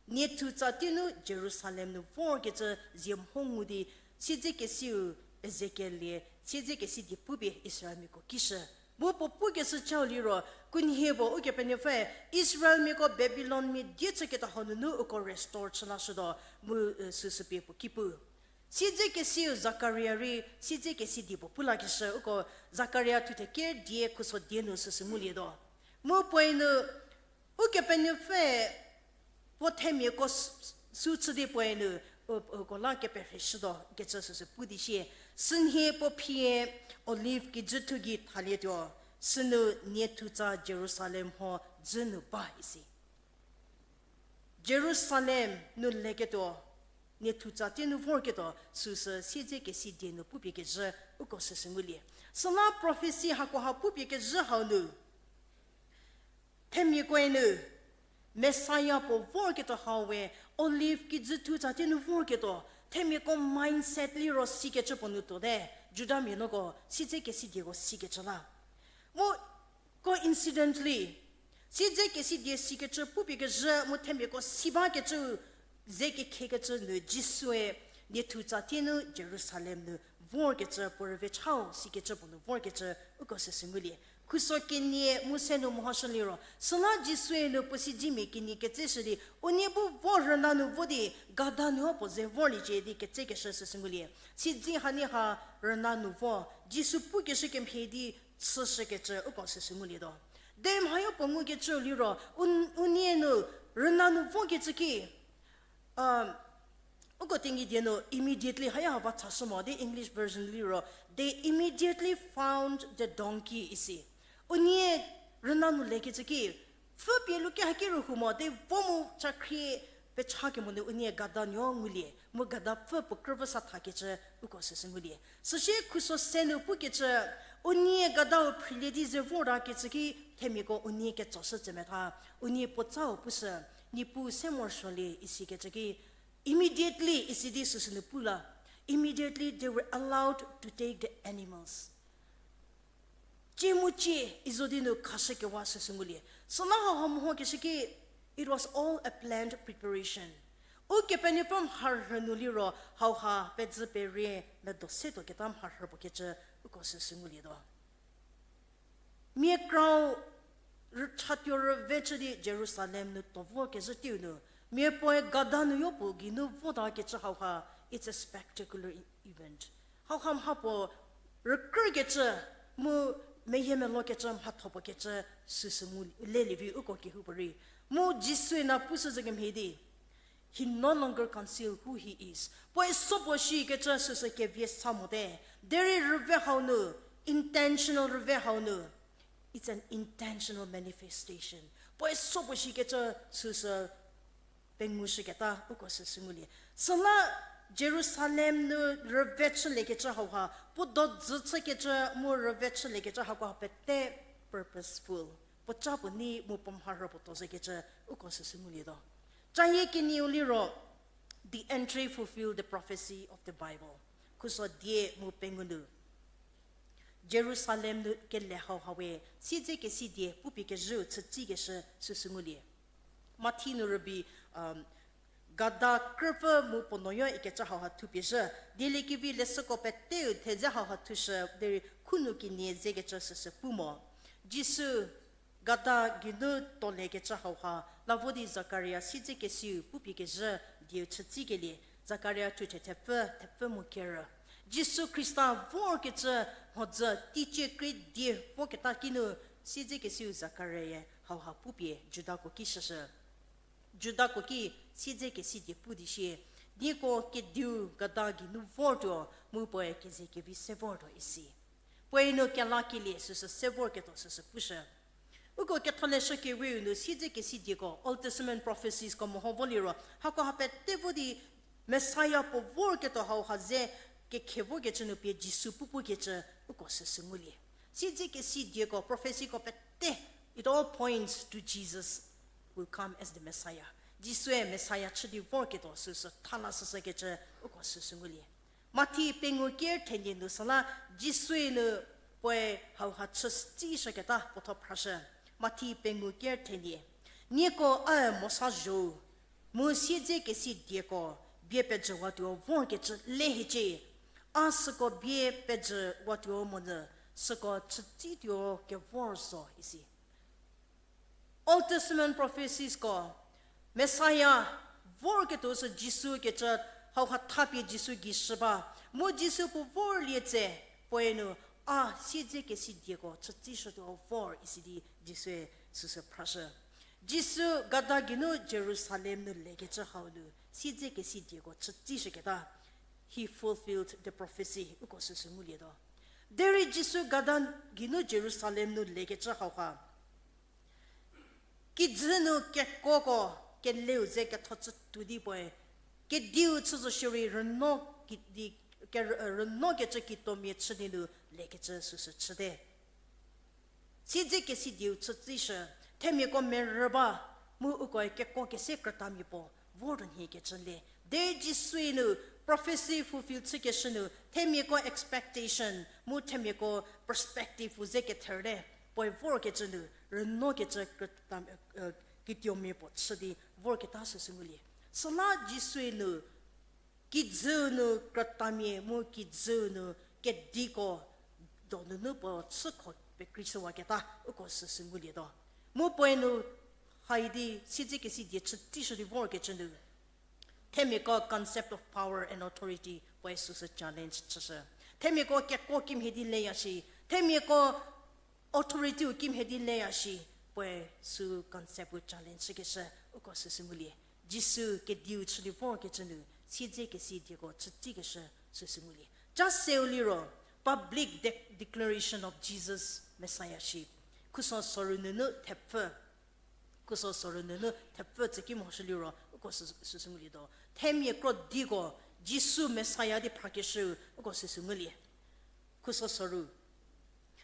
niethu tsatie nu Jerusalem nu vorkecü zie mho ngu di, siedzekesiu Ezekiel-e siedzekesi die pupie Israelmiako kishü. Mu puo pukeshü chau liro, kunhie puo Ukepenuopfü Israelmiako Babilonmia die chüketuo hanunu uko restore chü lashütuo, mu süsü pie puo ki pu. Siedzekesiu Zakaria rei siedzekesi die puo pu lakeshü uko Zakaria thuthe ker die khuso die nu süsü ngulietuo. Mu puoe nu Ukepenuopfü puo themiako s-, s-, sü chü di puoe nu, u, uko la keperheshütuo kecü süsü pu di sie, sünhie puo phie Olive kijüthu gei thalietuo, sünu niethu tsa Jerusalem mho dzü nu ba isi. Jerusalem nu leketuo, niethu tsatie nu vorketuo süsü siedzekesi die nu pupie kezhü uko süsü ngulie. Süla prophecy hakoha pupie kezhü hau nu themiakoe nu Messiah puo vorketuo hau we, Olive kijüthu tsatie nu vorketuo, themiako mindset liro sikecü puo nu tuote, Judamia nuoko siedzekesi dieko sikecü la. Mu coincidentally, siedzekesi die sikecü pupie kezhü mu themiako si bakecü ze kekhiekecü nu Jisue niethu tsatie nu Jerusalem nu vorkecü puo rüve chau sikecü puo nu vorkecü uko süsü ngulie. Khuso kenie mu se nu mehoshü liro, süla Jisue nu puo siedzemia kenie ketseshü di, unie bu vo rüna nu vo di, gada nu puo ze vorliecie di ketsekeshü süsü ngulie. Siedze hanie ha rüna nu vo, Jisu pukeshü kemhie di chüshükecü uko süsü ngulietuo. Derei mhayo puo ngukecü liro, u-, unie nu rüna nu vokecü ki, uko Tenyidie nu immediately haya hava chashü mo di English version liro, they immediately found the donkey isi. Unie rüna nu lekecü ki, pfü pie luke haki rühou mo di vo mu chakhrie pecha kemo nu unie gada nuo ngulie, mu gada pfü puo krüvü sa thakecü uko süsü ngulie. Süsie khuso se nu pukecü, unie gadau phrilie di ze vortakecü ki, themiako unie ketsoshü tsemetha, unie puo tsau pushü, Niepuu se morosuolie isikecü ki, immediately isi di süsü nu pu la, immediately they were allowed to take the animals. Cie mu cie izo di nu khashükewa süsü ngulie. Süla hauha mehokeshü ki, it was all a planned preparation. Ukepenuopfü mharhü nu liro hauha pezü perie medo se tuoketa mharhü puo kecü uko süsü ngulietuo. Mia krau rü-, chatuo rüve chü di Jerusalem nu tuo vokezhü teiu nu, Mia puoe gada nu yopuo geinu votakecü hauha, it's a spectacular e-, event. Hauha mhapuo rükrükecü, mu meyie melokecü, mhatho puo kecü, süsü ngu lelie vi uko kehoupuorei. Mu Jisue na pushü zhü kemhie di, he no longer conceal who he is. Puoe so puo shikecü süsü kevie sa mote. Derei rüve hau nu, intentional rüve hau nu, it's an intentional manifestation. Puoe so puo shikecü süsü pengushüketa uko süsü ngulie. Süla Jerusalem nu rüve chüliekecü hauha, puo dodzü chükecü mu rüve chüliekecü hakoha pete purposeful. Puoca puo nei mu puo mharhü puo tuo zhükecü uko süsü ngulietuo. Cayie kenieu liro, the entry fulfilled the prophecy of the Bible. Khuso die mu pengou nu Jerusalem nu kele hauha we, siedzekesi die pupie kezhüu chütsikeshü süsü ngulie. Mathi nu rübei, gada krüpfü mu puo nuoyo ikecü hauha thupie zhü, dieliekevi leshüko peteu thedze hauha thushü derei khunu kenie zekecü süsü pu mo. Jisu gada geinu tuoliekecü hauha, la vo di Zakaria siedzekesiu pupie kezhü dieu chütsikelie, Zakaria thuthe thepfü, thepfü mu kerü. Jisu Khrista vorkecü mhodzü teicie krie die voketa kinu, siedzekesiu Zakariae hauha pupie Judako ki shüshü. Judako ki siedzekesi die pu di sie, nieko kediu gada geinu vortuo, mu puoe kezekevi se vortuo isi. Puoe nu kelakelie süsü se vorketuo süsü pushü. Uko ketholeshü keweu nu siedzekesi dieko, Old Testament propheciesko meho voliro, hakoha pete vo di Messiah puo vorketuo hauha ze kekhe vokecü nu pie Jisu pupukecü uko süsü ngulie. Siedzekesi dieko, prophecyko pete, it all points to Jesus will come as the Messiah. Jisue Messiah chü di vorketuo süsü thala süsükecü uko süsü ngulie. Mathi pengou ker thenie nu süla Jisue nu puoe hauha chü tsishüketa puotho phrashü. Mathi pengou ker thenie. Nieko a Mosa zho-u, mu siedzekesi dieko bie pejüwatuo vorkecü le hiecie. A süko bie pejüwatuo monyü, süko chütsituo kevor zo isi. Old Testament propheciesko, Messiah vorketuo sü Jisu kecü hauha thapie Jisu gei shü ba. Mu Jisu puo vorlie tse, puoe nu a siedzekesi dieko chütsishütuo vor isi di Jisue süsü phrashü. Jisu gada geinu Jerusalem nu lekecü hau nu siedzekesi dieko chütsishüketa, he fulfilled the prophecy, uko süsü ngulietuo. Derei Jisu gada geinu Jerusalem nu lekecü hauha, kijü nu kekuoko keleu ze ketho chütuo di puoe, kediu chü zo shierei rüno ki-, di, ke-, rünokecü kituomia chü di nu lekecü süsü chüte. Siedzekesi dieu chütsishü, themiako merü ba, mu ukoe kekuo kese krütamia puo vortuo nhiekecü le. De Jisue nu prophecy fulfill chükeshü nu, themiako expectation, mu themiako perspective-u ze ketherte, puoe vorkecü nu, rünokecü krütam-, kituomia puo chü di vorketa süsü ngulie. Süla Jisue nu, kijüu nu krütamia mu kijüu nu kediko donunu puo chükho pekrishüwaketa uko süsü ngulietuo. Mu puoe nu haidi siedzekesi die chütsishü di vorkecü nu, themiako concept of power and authority puoe süsü challenge chüshü. Themiako kekuo kimhie di leya shi, themiako authority-u kimhie di leya shi, puoe sü concept-u challenge chükeshü uko süsü ngulie. Jisu kediu chü di vorkecü nu, siedzekesi dieko chütsükeshü süsü ngulie. Ca seu liro, public de-, declaration of Jesus Messiahship. Khuso soru nunu thepfü. Khuso soru nunu thepfü tsüki mhoshü liro, uko sü-, süsü ngulietuo. Themia krodiko, Jisu Messiah di phrakeshü, uko süsü ngulie. Khuso soru.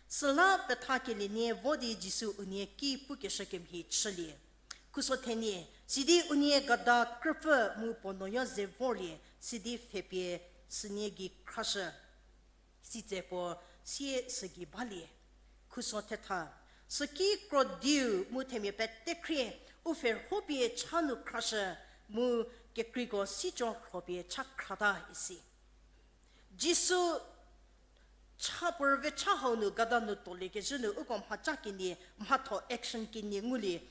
Süla pethakelie nie vo di Jisu unie ki pukeshü kemhie chülie. Khuso thenie, sidi unie gada krüpfü mu puo nuoyo ze vorlie, sidi pfhepie sünie gei khrashü. Sitse puo sie sügei balie. Khuso thetha, süki krodiu mu themia pete khrie, u pfhe rhopie cha nu khrashü, mu kekreiko sico rhopie cha khrata isi. Jisu cha puo rüve cha hau nu gada nu tuoliekezhü nu uko mhaca kenie, mhatho action kenie ngulie.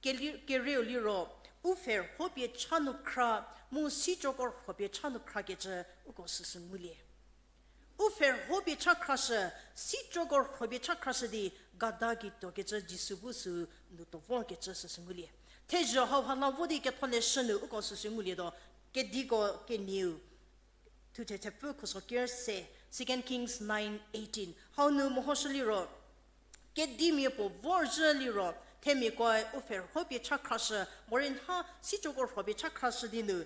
Keli-, kerieu liro, U pfhe rhopie cha nu khra, mu sicoko rhopie cha nu khrakecü uko süsü ngulie. U pfhe rhopie cha khrashü, sicoko rhopie cha khrashü di gada gei tuokecü Jisu bu sü nu tuo vorkecü süsü ngulie. Thezho hauha la vo di ketholeshü nu uko süsü ngulietuo, Kediko Kenieu thuthe thepfü khuso ker se, Second Kings nine eighteen. Hau nu mehoshü liro, kedimia puo vorzhü liro, themiakoe u pfhe rhopie cha khrashü, morei nha sicoko rhopie cha khrashü di nu,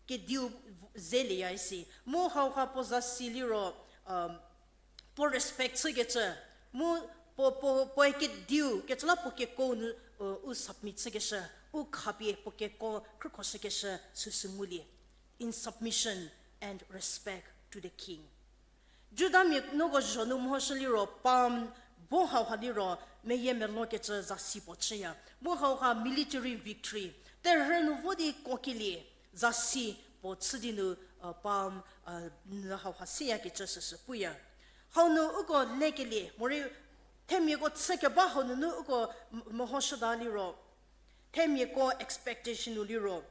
kediu zelieya isi. Mu hauha puo zasi liro, puo respect chükecü. Mu puo, puo, puoe kediu kecü la puo keko nu, u submit chükeshü, u khapie puo keko khrükhoshükeshü süsü ngulie. In submission and respect to the king. Judamia nuoko zho nu mehoshü liro, palm bo hauha liro, meyiemelokecü zasi puo chüya. Mu hauha military victory. Terhü nu vo di kokelie, zasi puo chü di nu, palm, hauha seyakecü süsü puya. Hau nu uko lekelie, morei themiako chükeba hau nunu uko mehoshüta liro, themiako expectation-u liro,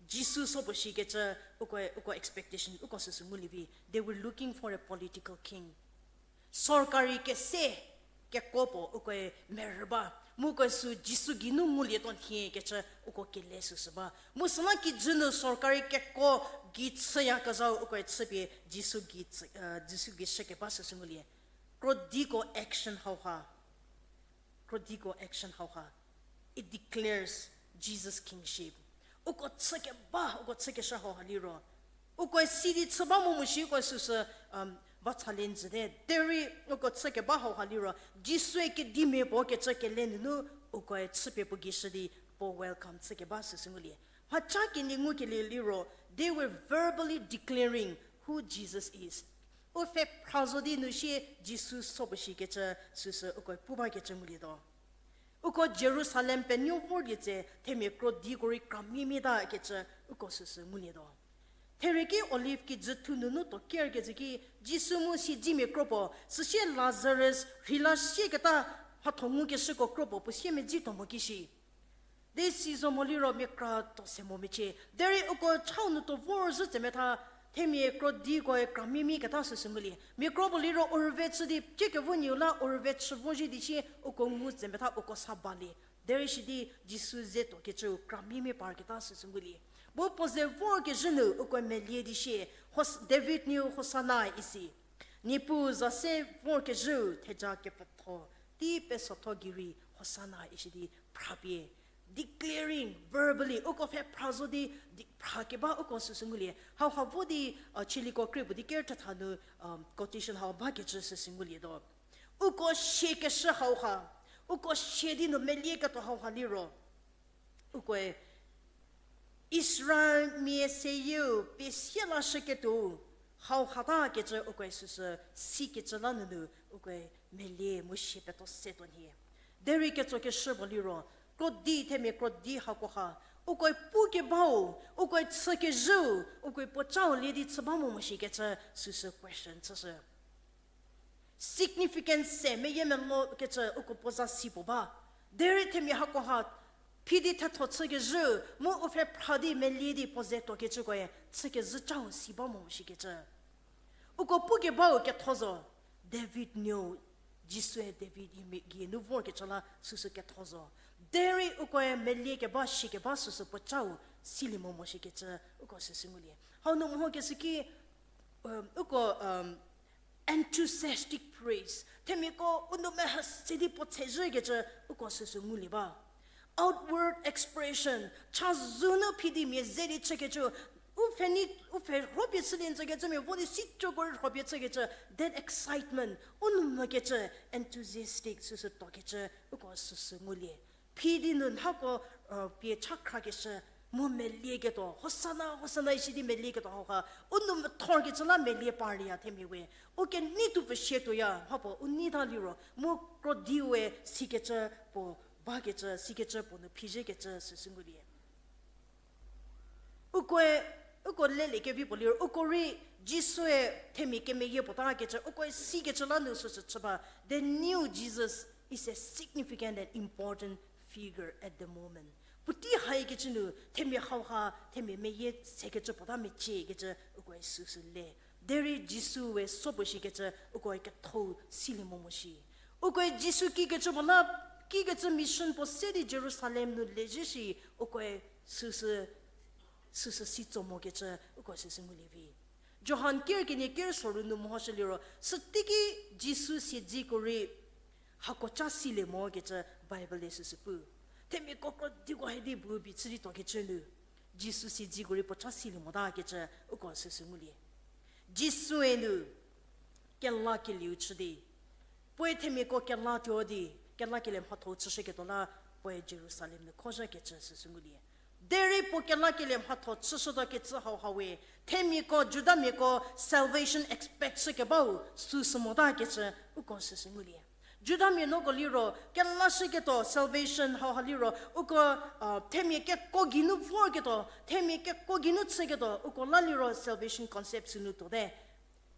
Jisu so puo shikecü, uko, uko expectation, uko süsü ngulie vi, they were looking for a political king. Sorkari kese keko puo ukoe merü ba, mu ukoe sü Jisu geinu ngulietuo nhiekecü uko kele süsü ba. Mu süla kijü nu sorkari keko gei chüyakezhau ukoe chüpie Jisu gei chü, Jisu gei shükeba süsü ngulie. Krodiko action hauha. Krodiko action hauha, it declares Jesus' kingship. Uko chükeba, uko chükeshü hauha liro, ukoe si di chü ba mo mo shi ukoe süsü, va challenge te. Derei uko chükeba hauha liro, Jisue kedimia puo kecü kele nunu, ukoe chüpie puo gei shü di puo welcome chükeba süsü ngulie. Mhacha kenie ngukelie liro, they were verbally declaring who Jesus is. U pfhe phra zo di nu sie Jisu so puo shikecü süsü ukoe pu bakecü ngulietuo. Uko Jerusalem penuo vorlie tse themia krodiko rei kramia miatakecü uko süsü ngulietuo. Therei ki Olive kijü thu nunu tuo kerkecü ki Jisu mu siedzimia kro puo, süsie Lazarus rheila sieketa mhatho ngukeshüko kro puo puo siemedzituo mo kishi. Di si zo mo liro mia kra tuo se mo mecie. Derei uko chau nu tuo vorzhü tse metha, themia krodikoe kramia miaketa süsü ngulie. Mia kro puo liro u rüve chü di, ciekevo nieu la u rüve chü vo zhie di sie uko ngu tse metha uko sa balie. Derei sidi Jisu ze tuokecüu kramia mia parketa süsü ngulie. Mu puo ze vorkezhü nu uko melie di sie, David nuou Hosana isi. Niepuu za se vorkezhüu theja kepetho, tei pesotho gei rei Hosana isi di phrapie. Declaring verbally, uko pfhe phra zo di, di phrakeba uko süsü ngulie. Hauha vo di, chiliko krie puo di ker thetha nu, quotation hau bakecü süsü ngulietuo. Uko siekeshü hauha, uko sie di nu melieketuo hauha liro, ukoe Israelmia seyieu pie sie lashüketuo hauha takecü ukoe süsü sikecü la nunu ukoe melie mu sie petuo se tuo nhie. Derei ketsokeshü puo liro, krodi themia krodi hakoha, ukoe pukebau, ukoe chükezhüu, ukoe puocau lie di chü ba mo mo shikecü süsü question chüshü. Significance se meyiemelokecü uko puo za si puo ba. Derei themia hakoha, phi di thetho chükezhü, mu u pfhe phra di melie di puo ze tuokecükoe chükezhü cau si ba mo shikecü. Uko pukebau ketho zo, David nuou, Jisue David yimia gei nu vorkecü la süsü ketho zo. Derei ukoe melie keba shie keba süsü puocau silie mo mo shikecü uko süsü ngulie. Hau nu mehokeshü ki, uko, enthusiastic praise. Themiako u nou mehü se di puo tshezhükecü uko süsü ngulie ba. Outward expression, chazou nu phi di mia ze di chükecü, u pfhe ni, u pfhe rhopie chülie n tsükecümia vo di sicoko rei rhopie chükecü, that excitement, u nou mokecü, enthusiastic süsü tuokecü uko süsü ngulie. Phi di nu nhako pie cha khrakeshü, mu melieketuo, Hosana, Hosana isi di melieketuo hauha, u nou methorkecü la melie parlieya themia we. U kenei tuo pfüshie tuoya, mhapuo u neita liro, mu krodi we sikecü puo, bakecü, sikecü puo nu phizhiekecü süsü ngulie. Ukoe, uko lelie kevi puo liro, uko rei Jisue themia kemeyie puo takecü, ukoe sikecü la nu süsü chü ba, the new Jesus is a significant and important figure at the moment. Puotei haikecü nu, themia hauha, themia meyie sekecü puota meciekecü, ukoe süsü le. Derei Jisu we so puo shikecü, ukoe ketho silie mo mo shi. Ukoe Jisu kikecü puo la, kikecü mission puo se di Jerusalem nu lezhü shi, ukoe süsü, süsü si tso mokecü, ukoe süsü ngulie vi. Johan ker kenie ker soru nu mehoshü liro, süteiki Jisu siedzeko rei hako ca silie mokecü Bible-e süsü pu. Themiako krodiko hedi bu bi chü di tuokecü nu, Jisu siedzeko rei puo ca silie motakecü uko süsü ngulie. Jisue nu kelakelieu chü di, puoe themiako kelatuo di, kelakelie mhatho chüshüketuo la, puoe Jerusalem nu khozhükecü süsü ngulie. Derei puo kelakelie mhatho chüshütuokecü hauha we, themiako, Judamiako salvation expect chükebau süsü motakecü uko süsü ngulie. Judamia nuoko liro, kelashüketuo salvation hauha liro, uko, a, themia keko geinu vorketuo, themia keko geinu chüketuo, uko la liro salvation concept sünu tuote.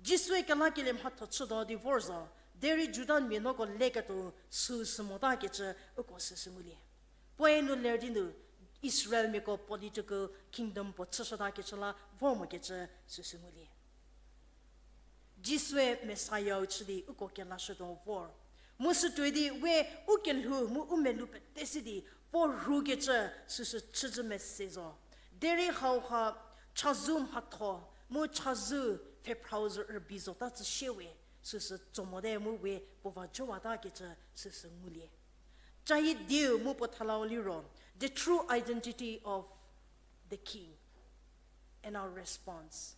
Jisue kelakelie mhatho chütuo di vor zo, derei Judamia nuoko leketuo süsü motakecü uko süsü ngulie. Puoe nu ler di nu Israelmiako political kingdom puo chüshütakecü la vor mokecü süsü ngulie. Jisue Messiah-u chü di uko kelashütuo vor. Mu sütuoi di we u kelhou mu u melou pete si di puo rhukecü süsü chüzhü mese zo. Derei hauha chazou mhatho mu chazou pfhephrau zo rübei zota tsü shie we süsü tso mote mu we puo va jowatakecü süsü ngulie. Cayie dieu mu puo thalau liro, the true identity of the king and our response.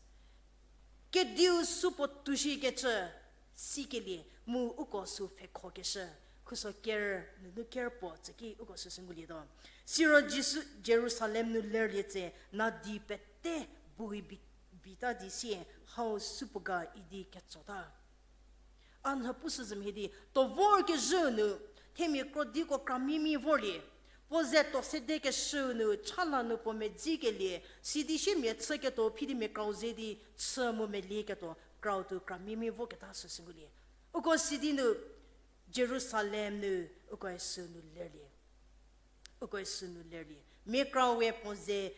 Kediu supuo tuoshikecü sikelie mu uko sü pfhekhokeshü, khuso ker nunu ker puo tsüki uko süsü ngulietuo. Siro Jisu Jerusalem nu lerlie tse, nadi pete bu-i bi-, bita di sie, hau supuo ga idi ketsota. A nhü pushüzhü mhie di, tuo vorkezhüu nu, themia krodiko kramimi vorlie. Puo ze tuo sedekeshüu nu, chala nu puo medzikelie, sidi shie mia chüketuo phi di mia krau ze di chü mu melieketuo, krau tuo kramimi voketa süsü ngulie. Uko sidi nu, Jerusalem nu, ukoe sünu lerlie. Ukoe sünu lerlie. Mia krau we puo ze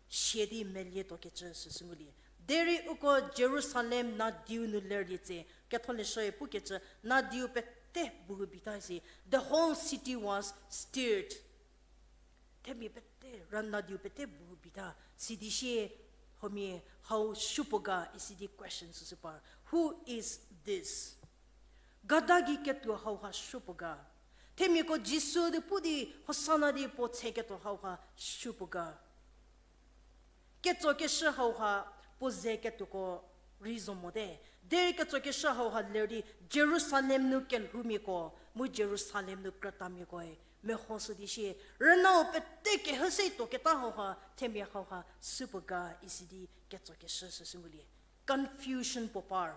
shie di melietuokecü süsü ngulie. Derei uko Jerusalem nadiu nu lerlie tse, ketholeshüe pukecü nadiu pete bu bita si. The whole city was stirred. Themia pete, rüna nadiu pete bu bita. Sidi shie, huomia hau supuo ga, isidi question süsü par. Who is this? Gada gei ketuo hauha supuo ga. Themiako Jisu di pu di Hosana di puo tseketuo hauha supuo ga. Ketsokeshü hauha puo ze ketuoko rei zo mote. Derei ketsokeshü hauha ler di Jerusalem nu kelhoumiako, mu Jerusalem nu krütamiakoe mehoshü di shie, rünau pete kehüse tuoketa hauha, themia hauha supuo ga isidi ketsokeshü süsü ngulie. Confusion puo par.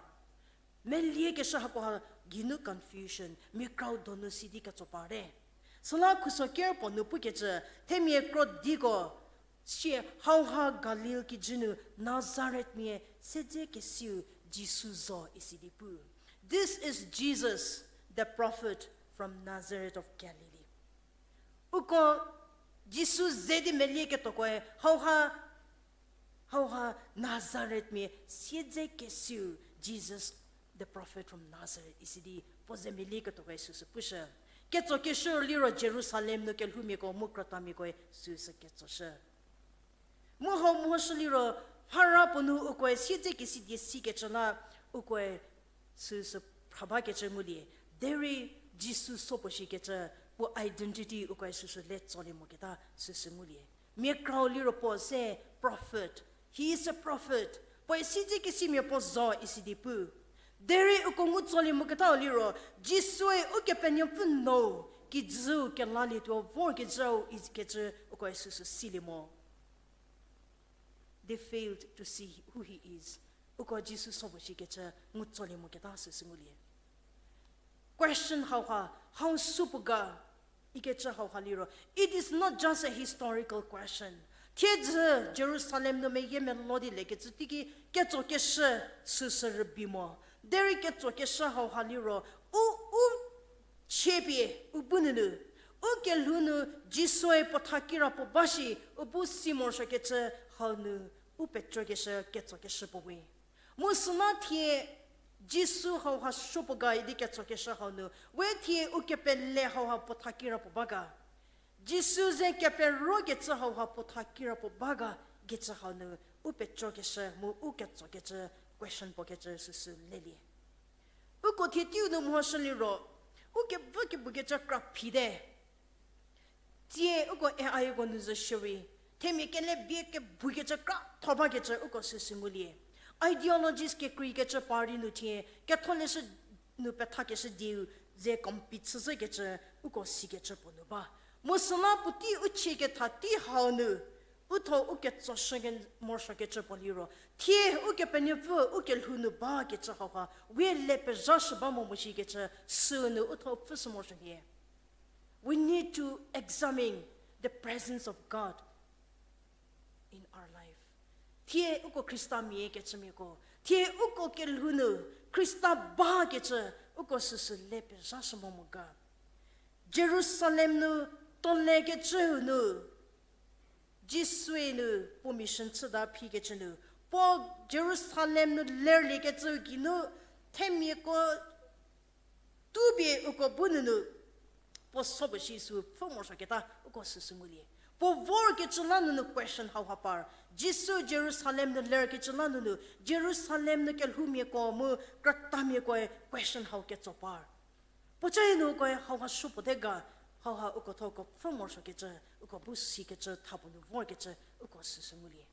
Meliekeshü hakoha geinu confusion, mia krau donu sidi ketso parte. Süla khuso ker puo nu pukecü, themia krodiko, sie hauha Galil kijü nu Nazarethmia siedzekesiu Jisu zo isidi pu. This is Jesus, the prophet from Nazareth of Galilee. Uko Jisu ze di melieketuokoe, hauha, hauha Nazarethmia siedzekesiu Jesus, the prophet from Nazareth, isidi puo ze melieketuokoe süsü pushü. Ketsokeshü liro Jerusalem nu kelhoumiako mu krütamiakoe süsü ketsoshü. Mu hau mehoshü liro, mhara puo nu ukoe siedzekesi die sikecü la, ukoe süsü phra bakecü ngulie, derei Jisu so puo shikecü, puo identity ukoe süsü le tsolie moketa süsü ngulie. Mia krau liro puo se prophet, he is a prophet. Puoe siedzekesimia puo zo isidi pu. Derei uko ngu tsolie moketau liro, Jisue Ukepenuopfü nou kijüu kelalietuo vorkecüu ikecü ukoe süsü silie mo. They failed to see who he is. Uko Jisu so puo shikecü ngu tsolie moketa süsü ngulie. Question hauha, hau supuo ga ikecü hauha liro, it is not just a historical question. Thiedzü Jerusalem nu meyie melo di lekecü teiki ketsokeshü süsü rübei mo. Derei ketsokeshü hauha liro, u, u chiepie u bu nunu, U kelhou nu Jisue puo tha kirapuo ba shi, u bu si morosuokecü hau nu u petsokeshü ketsokeshü puo we. Mu süla thie Jisu hauha supuo ga idi ketsokeshü hau nu, we thie u kepele hauha puo tha kirapuo ba ga. Jisu ze keperokecü hauha puo tha kirapuo ba ga, kecü hau nu u petsokeshü mu u ketsokecü question puo kecü süsü lelie. Uko thie teiu nu mhoshü liro, u kevü kebukecü kra phite. Tsie uko A I ko nu zo shierei, themia kele bie kebukecü kra tho bakecü uko süsü ngulie. Ideologies kekreikecü party nu thie, ketholeshü nu pethakeshü dieu ze compete chüzhükecü uko sikecü puo nu ba. Mu süla puotei u chie ketha tei hau nu, u tho u ketsoshü morosuokecü puo liro, thie Ukepenuopfü u kelhou nu bakecü hauha, we le pezhashü ba mo mo shikecü, sünu u tho pfhüshü morosuo nhie. We need to examine the presence of God in our life. Thie uko Khristamia kecümiako, thie uko kelhou nu Khrista bakecü uko süsü le pezhashü mo mo ga. Jerusalem nu tole kecüu nu, Jisue nu puo mission chüta phikecü nu, puo Jerusalem nu lerliekecüu geinu, themiako tupie uko bu nunu, puo so puo shi sü pfhü morosuoketa uko süsü ngulie. Puo vorkecü la nunu question hauha par. Jisu Jerusalem nu lerkecü la nunu, Jerusalem nu kelhoumiako mu krütamiakoe question hau ketso par. Puoca nu ukoe hauha supuo te ga, hauha uko tho uko pfhü morosuokecü, uko bu sikecü, tha puo nu vorkecü, uko süsü ngulie.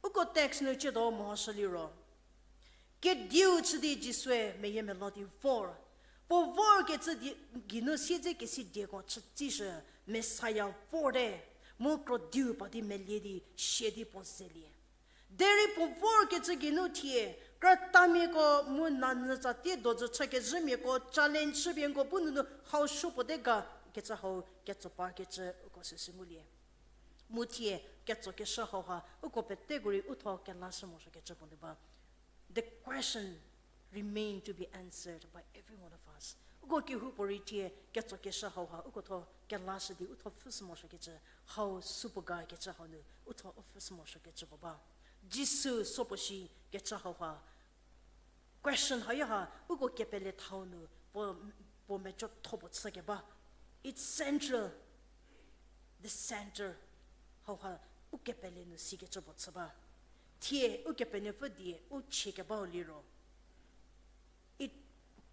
Uko text nu ciedo mehoshü liro, kediu chü di Jisue meyiemeluo di vor. Puo vorkecü di, geinu siedze kesi dieko chütsishü, Messiah vorte, mu krodiu pa di melie di, sie di puo zelie. Derei puo vorkecü geinu thie, krütamiako mu nanyü tsatie dozü chükezhümiako challenge chüpie nko bu nunu hau supuo te ga kecü hau ketso parkecü uko süsü ngulie. Mu thie ketsokeshü hauha uko peteko rei u tho kelashü morosuokecü puo nu ba. The question remain to be answered by every one of us. Uko kehoupuorei thie ketsokeshü hauha uko tho kelashü di u tho pfhüshü morosuokecü, hau supuo ga kecü hau nu u tho u pfhüshü morosuokecü puo ba. Jisu so puo shi kecü hauha question haya ha uko kepele thau nu puo, puo mecotho puo chükeba. It's central. The center. Hauha ukepele nu sikecü puo chü ba. Thie Ukepenuopfü die u chiekebau liro, it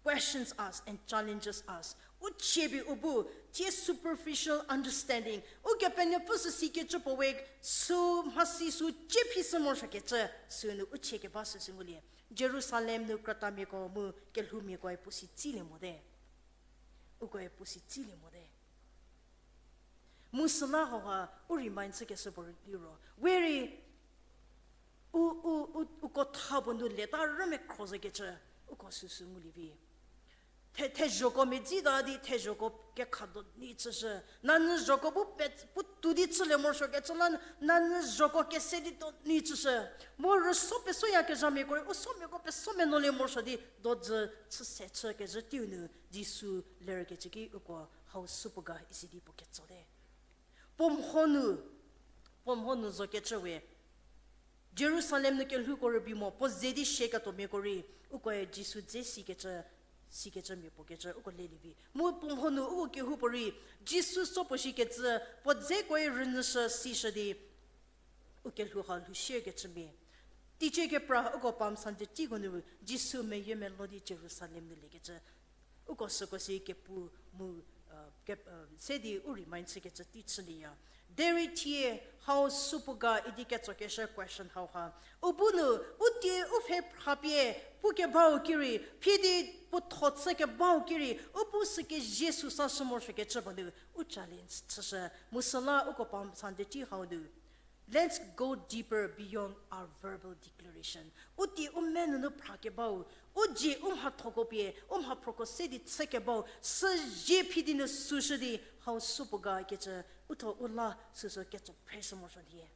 questions us and challenges us. U chie pie u bu, thie superficial understanding, Ukepenuopfü sü sikecü puo we, sü mhasi sü cie phi sü morosuokecü, sünu u chiekeba süsü ngulie. Jerusalem nu krütamiako mu kelhoumiakoe puo si tsilie mote. Ukoe puo si tsilie mote. Mu süla hauha u remind chükeshü puo liro, we rei u, u, u, uko tha puo nu leta rümekhro zokecü, uko süsü ngulie vi. The, thezhoko medzi ta di thezhoko kekha do ni chüshü. Nanyü zhoko bu pe, puotou di chülie morosuokecü la, nanyü zhoko kese di do ni chüshü. Mu rüso pesoyakezhamiako rei, u somiako peso menuolie morosuo di dozü chüse chükezhü teiu nu, Jisu lerkecü ki uko hau supuo ga isi di puo ketsote. Puo mho nu, puo mho nu zokecü we, Jerusalem nu kelhouko rübei mo, puo ze di shie ketuomiako rei, ukoe Jisu dze sikecü, sikecü mia puo kecü, uko lelie vi. Mu puo mho nu uko kehoupuorei, Jisu so puo shikecü, puo dzekoe rünyüshü sishü di, u kelhou ha lhou shie kecü mia. Teicie kepra uko Palm Sunday teiko nu, Jisu meyiemeluo di Jerusalem nu liekecü. Uko süko si kepu mu, se di u remind chükecü tei chülieya. Derei thie hau supuo ga idi ketsokeshü question hauha, u bu nu, u tie u pfhe phrapie, pukebau ki rei, phi di puo tho chükebau ki rei, u bu sü kezie sü sashü morosuokecü puo nu, u challenge chüshü, mu süla uko Palm Sunday tei hau nu, let's go deeper beyond our verbal declaration. U tie u menunu phrakebau, u dzie u mhathoko pie, u mhaphroko se di chükebau, süzie phi di nu süshü di hau supuo ga kecü, u tho u la süsü ketso phreshü morosuo die.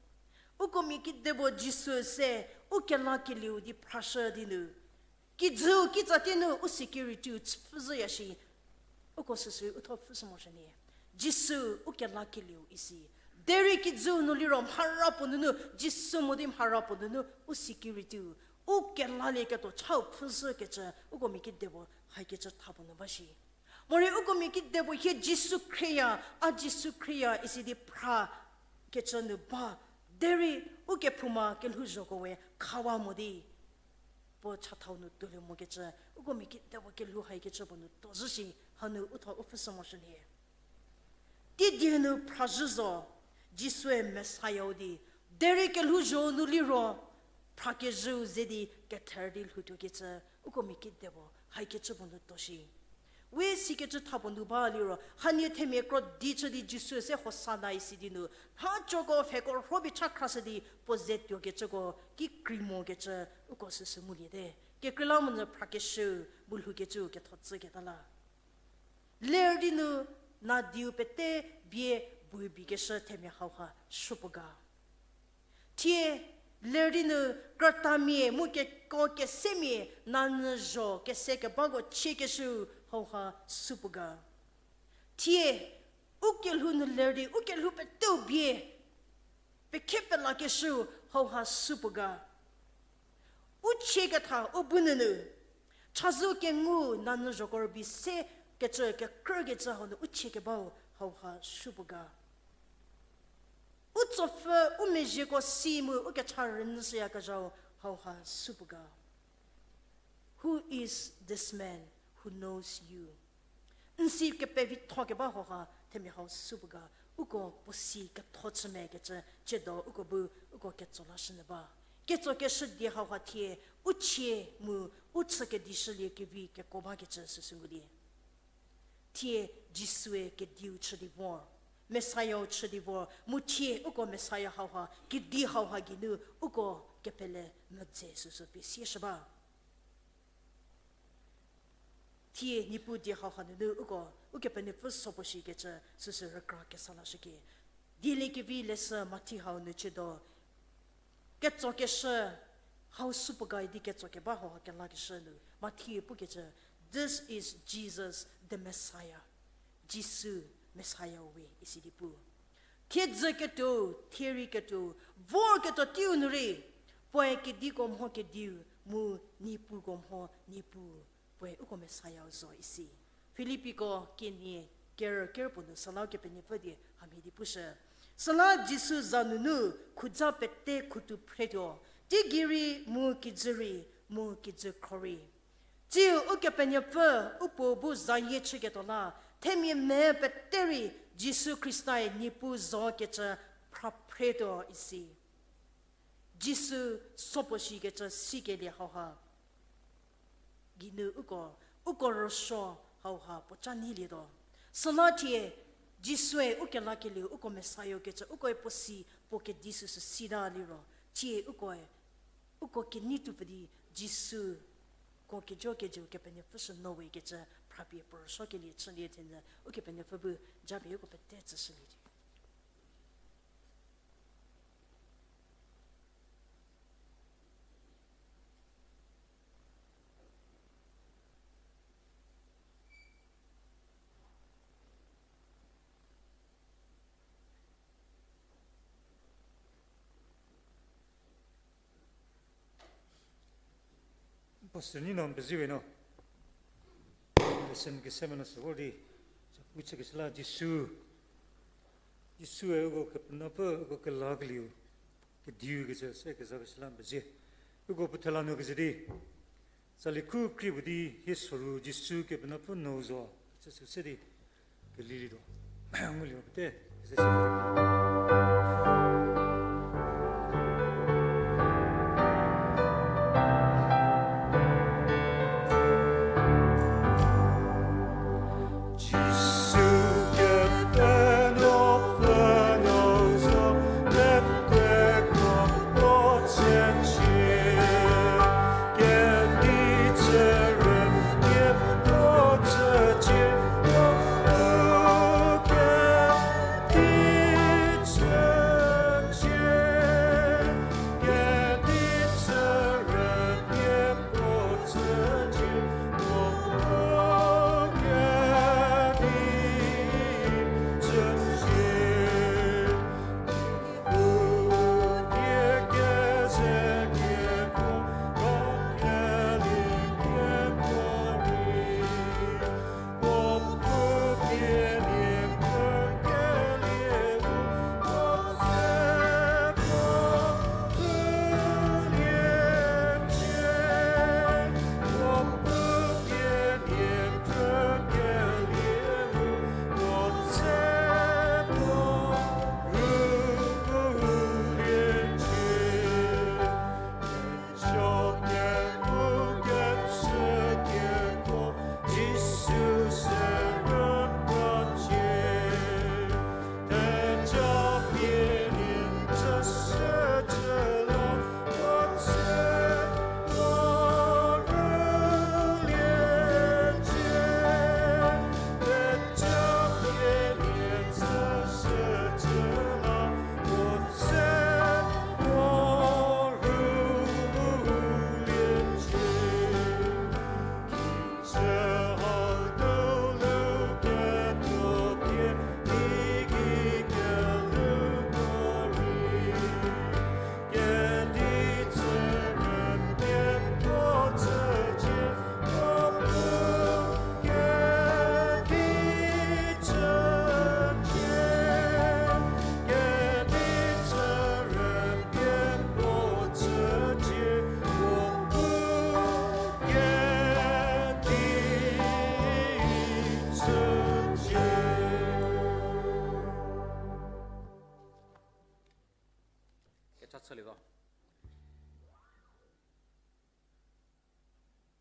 Uko mia kedipuo Jisu se, u kelakelieu di phrashü di nu, kijüu kitsatie nu u security-u chüpfü zhüya shi, uko süsü u tho pfhüshü morosuo nie. Jisu u kelakelieu isi. Derei kijüu nu liro mhara puo nunu, Jisu mo di mhara puo nunu, u security-u, u kelalieketuo chau pfhüzhükecü, uko mia kedipuo haikecü tha puo nu ba shi. Morei uko mia kedipuo hie Jisu khrieya, a Jisu khrieya isi di phra kecü nu ba, derei u kephouma kelhouzhoko we khawa mo di puo chathau nu tuolie mokecü, uko mia kedipuo kelhou haikecü puo nu tuozhü shi, hanu u tho u pfhüshü morosuolie. Teidieu nu phrazhü zo, Jisue Messiah-u di, derei kelhouzho nu liro, phrakezhüu ze di kether di lhoutuokecü, uko mia kedipuo haikecü puo nu tuo shi. We sikecü tha puo nu ba liro, hanie themia kro di chü di Jisu se Hosana isi di nu, mhacoko pfheko rhobi cha khrashü di puo ze tuokecüko ki kri mokecü uko süsü nguliete. Kekreilamonyü phrakeshüu bu lhoukecüu ketho tsüketa la. Ler di nu nadiu pete bie bu bikeshü themia hauha supuo ga. Thie, ler di nu krütamia mu keko kesemia nanyü zho kese kebako chiekeshüu hauha supuo ga. Thie, u kelhou nu ler di, u kelhou peteu bie, pekhe pelakeshüu hauha supuo ga. U chieketha u bu nunu, chazou kengu nanyü zhoko rübei se kecü kekrükecü hau nu u chie kebau hauha supuo ga. U tsopfü u mezhieko si mu u kecha rünyüshüyakezhau hauha supuo ga. Who is this man who knows you? N si kepevitho keba hauha themia hau supuo ga, uko puo si ketho chü me kecü, ciedo uko bu, uko ketso lashünyü ba. Ketsokeshü die hauha thie, u chie mu, u chü kedishülie kevi keko bakecü süsü ngulie. Thie Jisue kediu chü di vor, Messiah-u chü di vor, mu thie uko Messiah hauha, kedi hauha geinu uko kepele medze süsü pie sieshü ba. Thie Niepuu die hauha nunu uko, Ukepenuopfü so puo shikecü süsü rükra kesa lashükie. Dieliekevi leshü Mathi hau nu ciedo, ketsokeshü hau supuo ga idi ketso keba hauha kelakeshü nu Mathi pukecü, This is Jesus the Messiah. Jisu Messiah we isi di pu. Thiedzü ketuo, thierei ketuo, vor ketuo teiu nu rei, puoe kediko mho kediu, mu niepuko mho niepuu, puoe uko Messiah zo isi. Filippiko kenie, ker, ker puo nu süla Ukepenuopfü die hamhie di pushü. Süla Jisu za nunu khuza pete khutu phretuo, teigei rei mu kijü rei mu kijü khro rei. Tsiu Ukepenuopfü u Puo bu zayie chüketuo la, themia me pete rei Jisu Khristae Niepuu zo kecü phra phretuo isi. Jisu so puo shikecü sikelie hauha geinu uko, uko rüsuo hauha puo ca neilietuo. Süla thie, Jisue u kelakelieu uko Messiah kecü ukoe puo si puo kedi süsü sita liro, thie ukoe, uko kenei tuopfü di Jisu ko kejo kejüu Kepenuopfü sü no we kecü phrapie puo rüsuokelie chülie thenyü Ukepenuopfü bu japie uko pete tsüshülie di. Pastor Nino Mpeziwe no lesson kese meno sü vor di, sa pu chükeshü la Jisu, Jisue uko Kepenuopfü uko kelakelieu kediu kecü se kezakeshü la Mpezie. Uko puo thela nu keze di, tsali khu kri puo di hie soru Jisu Kepenuopfü nou zo, süsü se di kelilietuo. Nguliro pete, keze se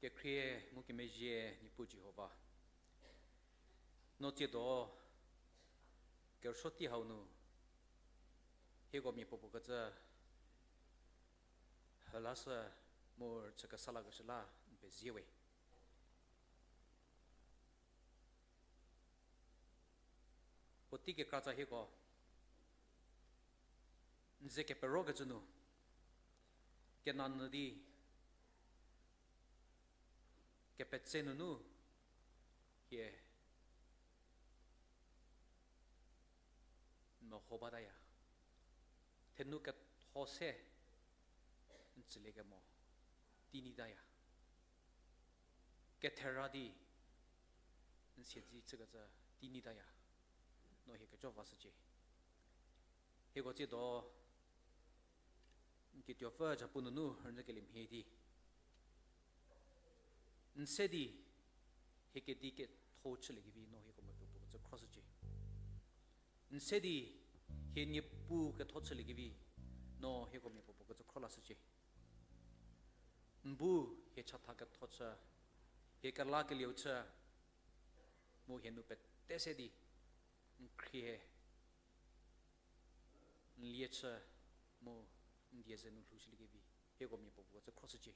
Kekhrie mu kemezhie Niepuu Jihova, no tsiedo kerüsuo tei hau nu hieko mia puopuo kecü hülashü mu rüchü kesa lakeshü la n pezie we. Puotei kekratsa hieko n ze keperokecü nu, kenanyü di kepetse nunu hie n meho bataya. Thenu ketho se n tsülie kemo tei nyitaya. Kethera di n siedze chükecü tei nyitaya. No hie kejo vashücie. Hieko tsiedo n kituopfü zhapu nunu rünyükelie mhie di n se di hie kedi ketho chüliekevi no hieko mia puopuo kecü khroshücie. N se di hie Niepuu ketho chüliekevi no hieko mia puopuo kecü khro lashücie. N bu hie chatha ketho chü, hie kelakelieu chü, mu hie nu pete se di n khrie n lie chü mu n die ze nu lhoushüliekevi hieko mia puopuo kecü khroshücie.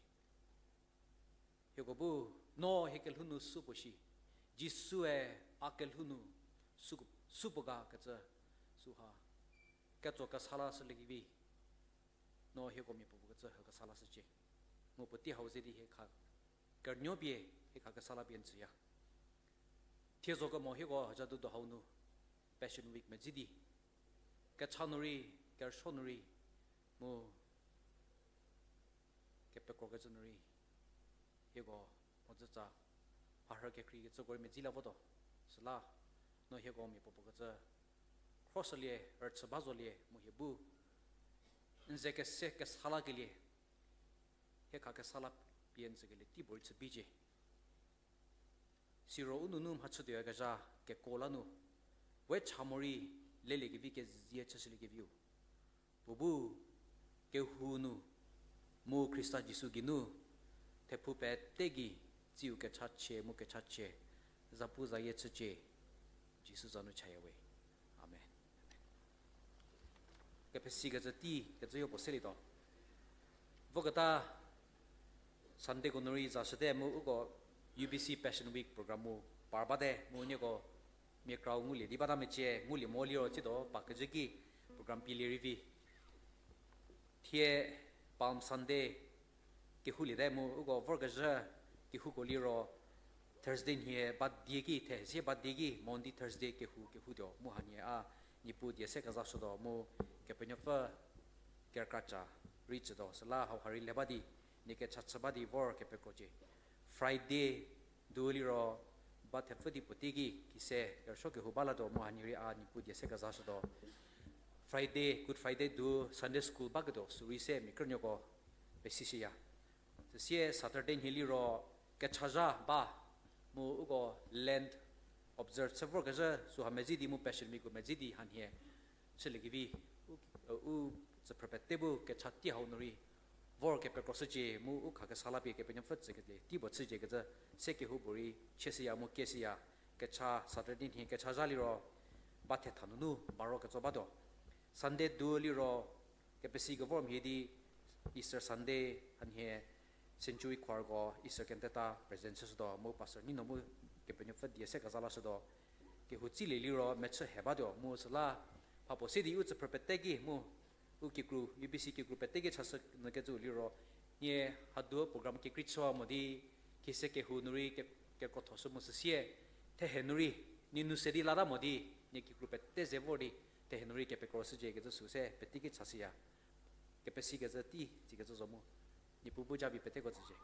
Hieko bu no hie kelhou nu supuo shi, Jisue a kelhou nu su, supuo ga kecü süha ketso kesa lashüliekevi no hieko mia puopuo kecü hü kesa lashücie. Mu puotei hau ze di hie kha kerünuo pie, hie kha kesa la pie n tsüya. Thie zo kemo hieko hüzhadudu hau nu Passion Week medzi di kecha nu rei, kerüsuo nu rei, mu kepekrokecü nu rei, hieko mhodzütsa mharhü kekreikecüko rei medzi la votuo. Süla no hieko mia puopuo kecü khroshülie, rüchü ba zolie mu hie bu n ze kese kesa lakelie, hie kha kesa la pie n tsükelie tei puorei chü bicie. Siro u nunu mhachütuoyakezha kekuo la nu, we cha morei leliekevi kezie chüshüliekeviu, puo bu kehou nu mu Khrista Jisu geinu thephou pete gei tsiu kechachie mu kechachie, zapuzayie chücie, Jisu za nu chaya we. Amen. Kepesi kecü tei kecü yo puo selietuo. Voketa Sundayko nu rei zashüte mu uko U B C Passion Week program mu par bate mu nieko mia krau ngulie di bata mecie, ngulie mo liro tsiedo pa kezhü ki program pielie rei vi. Thie Palm Sunday kehouliete mu uko vorkezhü kehouko liro Thursday nhie ba die ki, thehesie ba die ki, Maundy Thursday kehou kehoutuo mu hanie a Niepuu die se kezashütuo mu Kepenuopfü kerükracha rei chütuo. Süla hauha rei le ba di, nie kecha chü ba di vor kepekrocie. Friday du liro ba thepfü di puotei ki, kise kerüsuo kehou ba latuo mu hanie rei a Niepuu die se kezashütuo. Friday, Good Friday du Sunday school baketuo sürei se mia krünuoko pesishüya. Süsie Saturday nhie liro kechazha ba mu uko Lent observe chü vorkezhü süha medzi di mu Passion Week-ko medzi di hanhie chüliekevi u, u tsüphrü pete bu kecha tei hau nu rei vor kepekroshücie mu u khakesa la pie Kepenuopfü tsükelie tei puo chücie kecü se kehoupuorei chieshüya mu kieshüya. Kecha Saturday nhie kechazha liro ba thetha nunu baro ketso batuo. Sunday du liro kepesi kevor mhie di Easter Sunday hanhie Century Choir-ko Easter cantata present chüshütuo mu Pastor Nino mu Kepenuopfü die se keza lashütuo. Kehou tsilie liro mechü he batuo mu süla mhapuo se di u tsüphrü pete ki mu u kikru, U B C kikru pete ki chashü nyü kecü liro nie hadu program kekrei chüwa mo di kise kehou nu rei ke, kekothoshü mu süsie thehe nu rei nie nu se di lata mo di nie kikru pete ze vor di thehe nu rei kepekroshücie kecü sü se pete ki chashüya. Kepesi kecü tei tsikecü zo mu Niepuu bu japie peteko tsücie.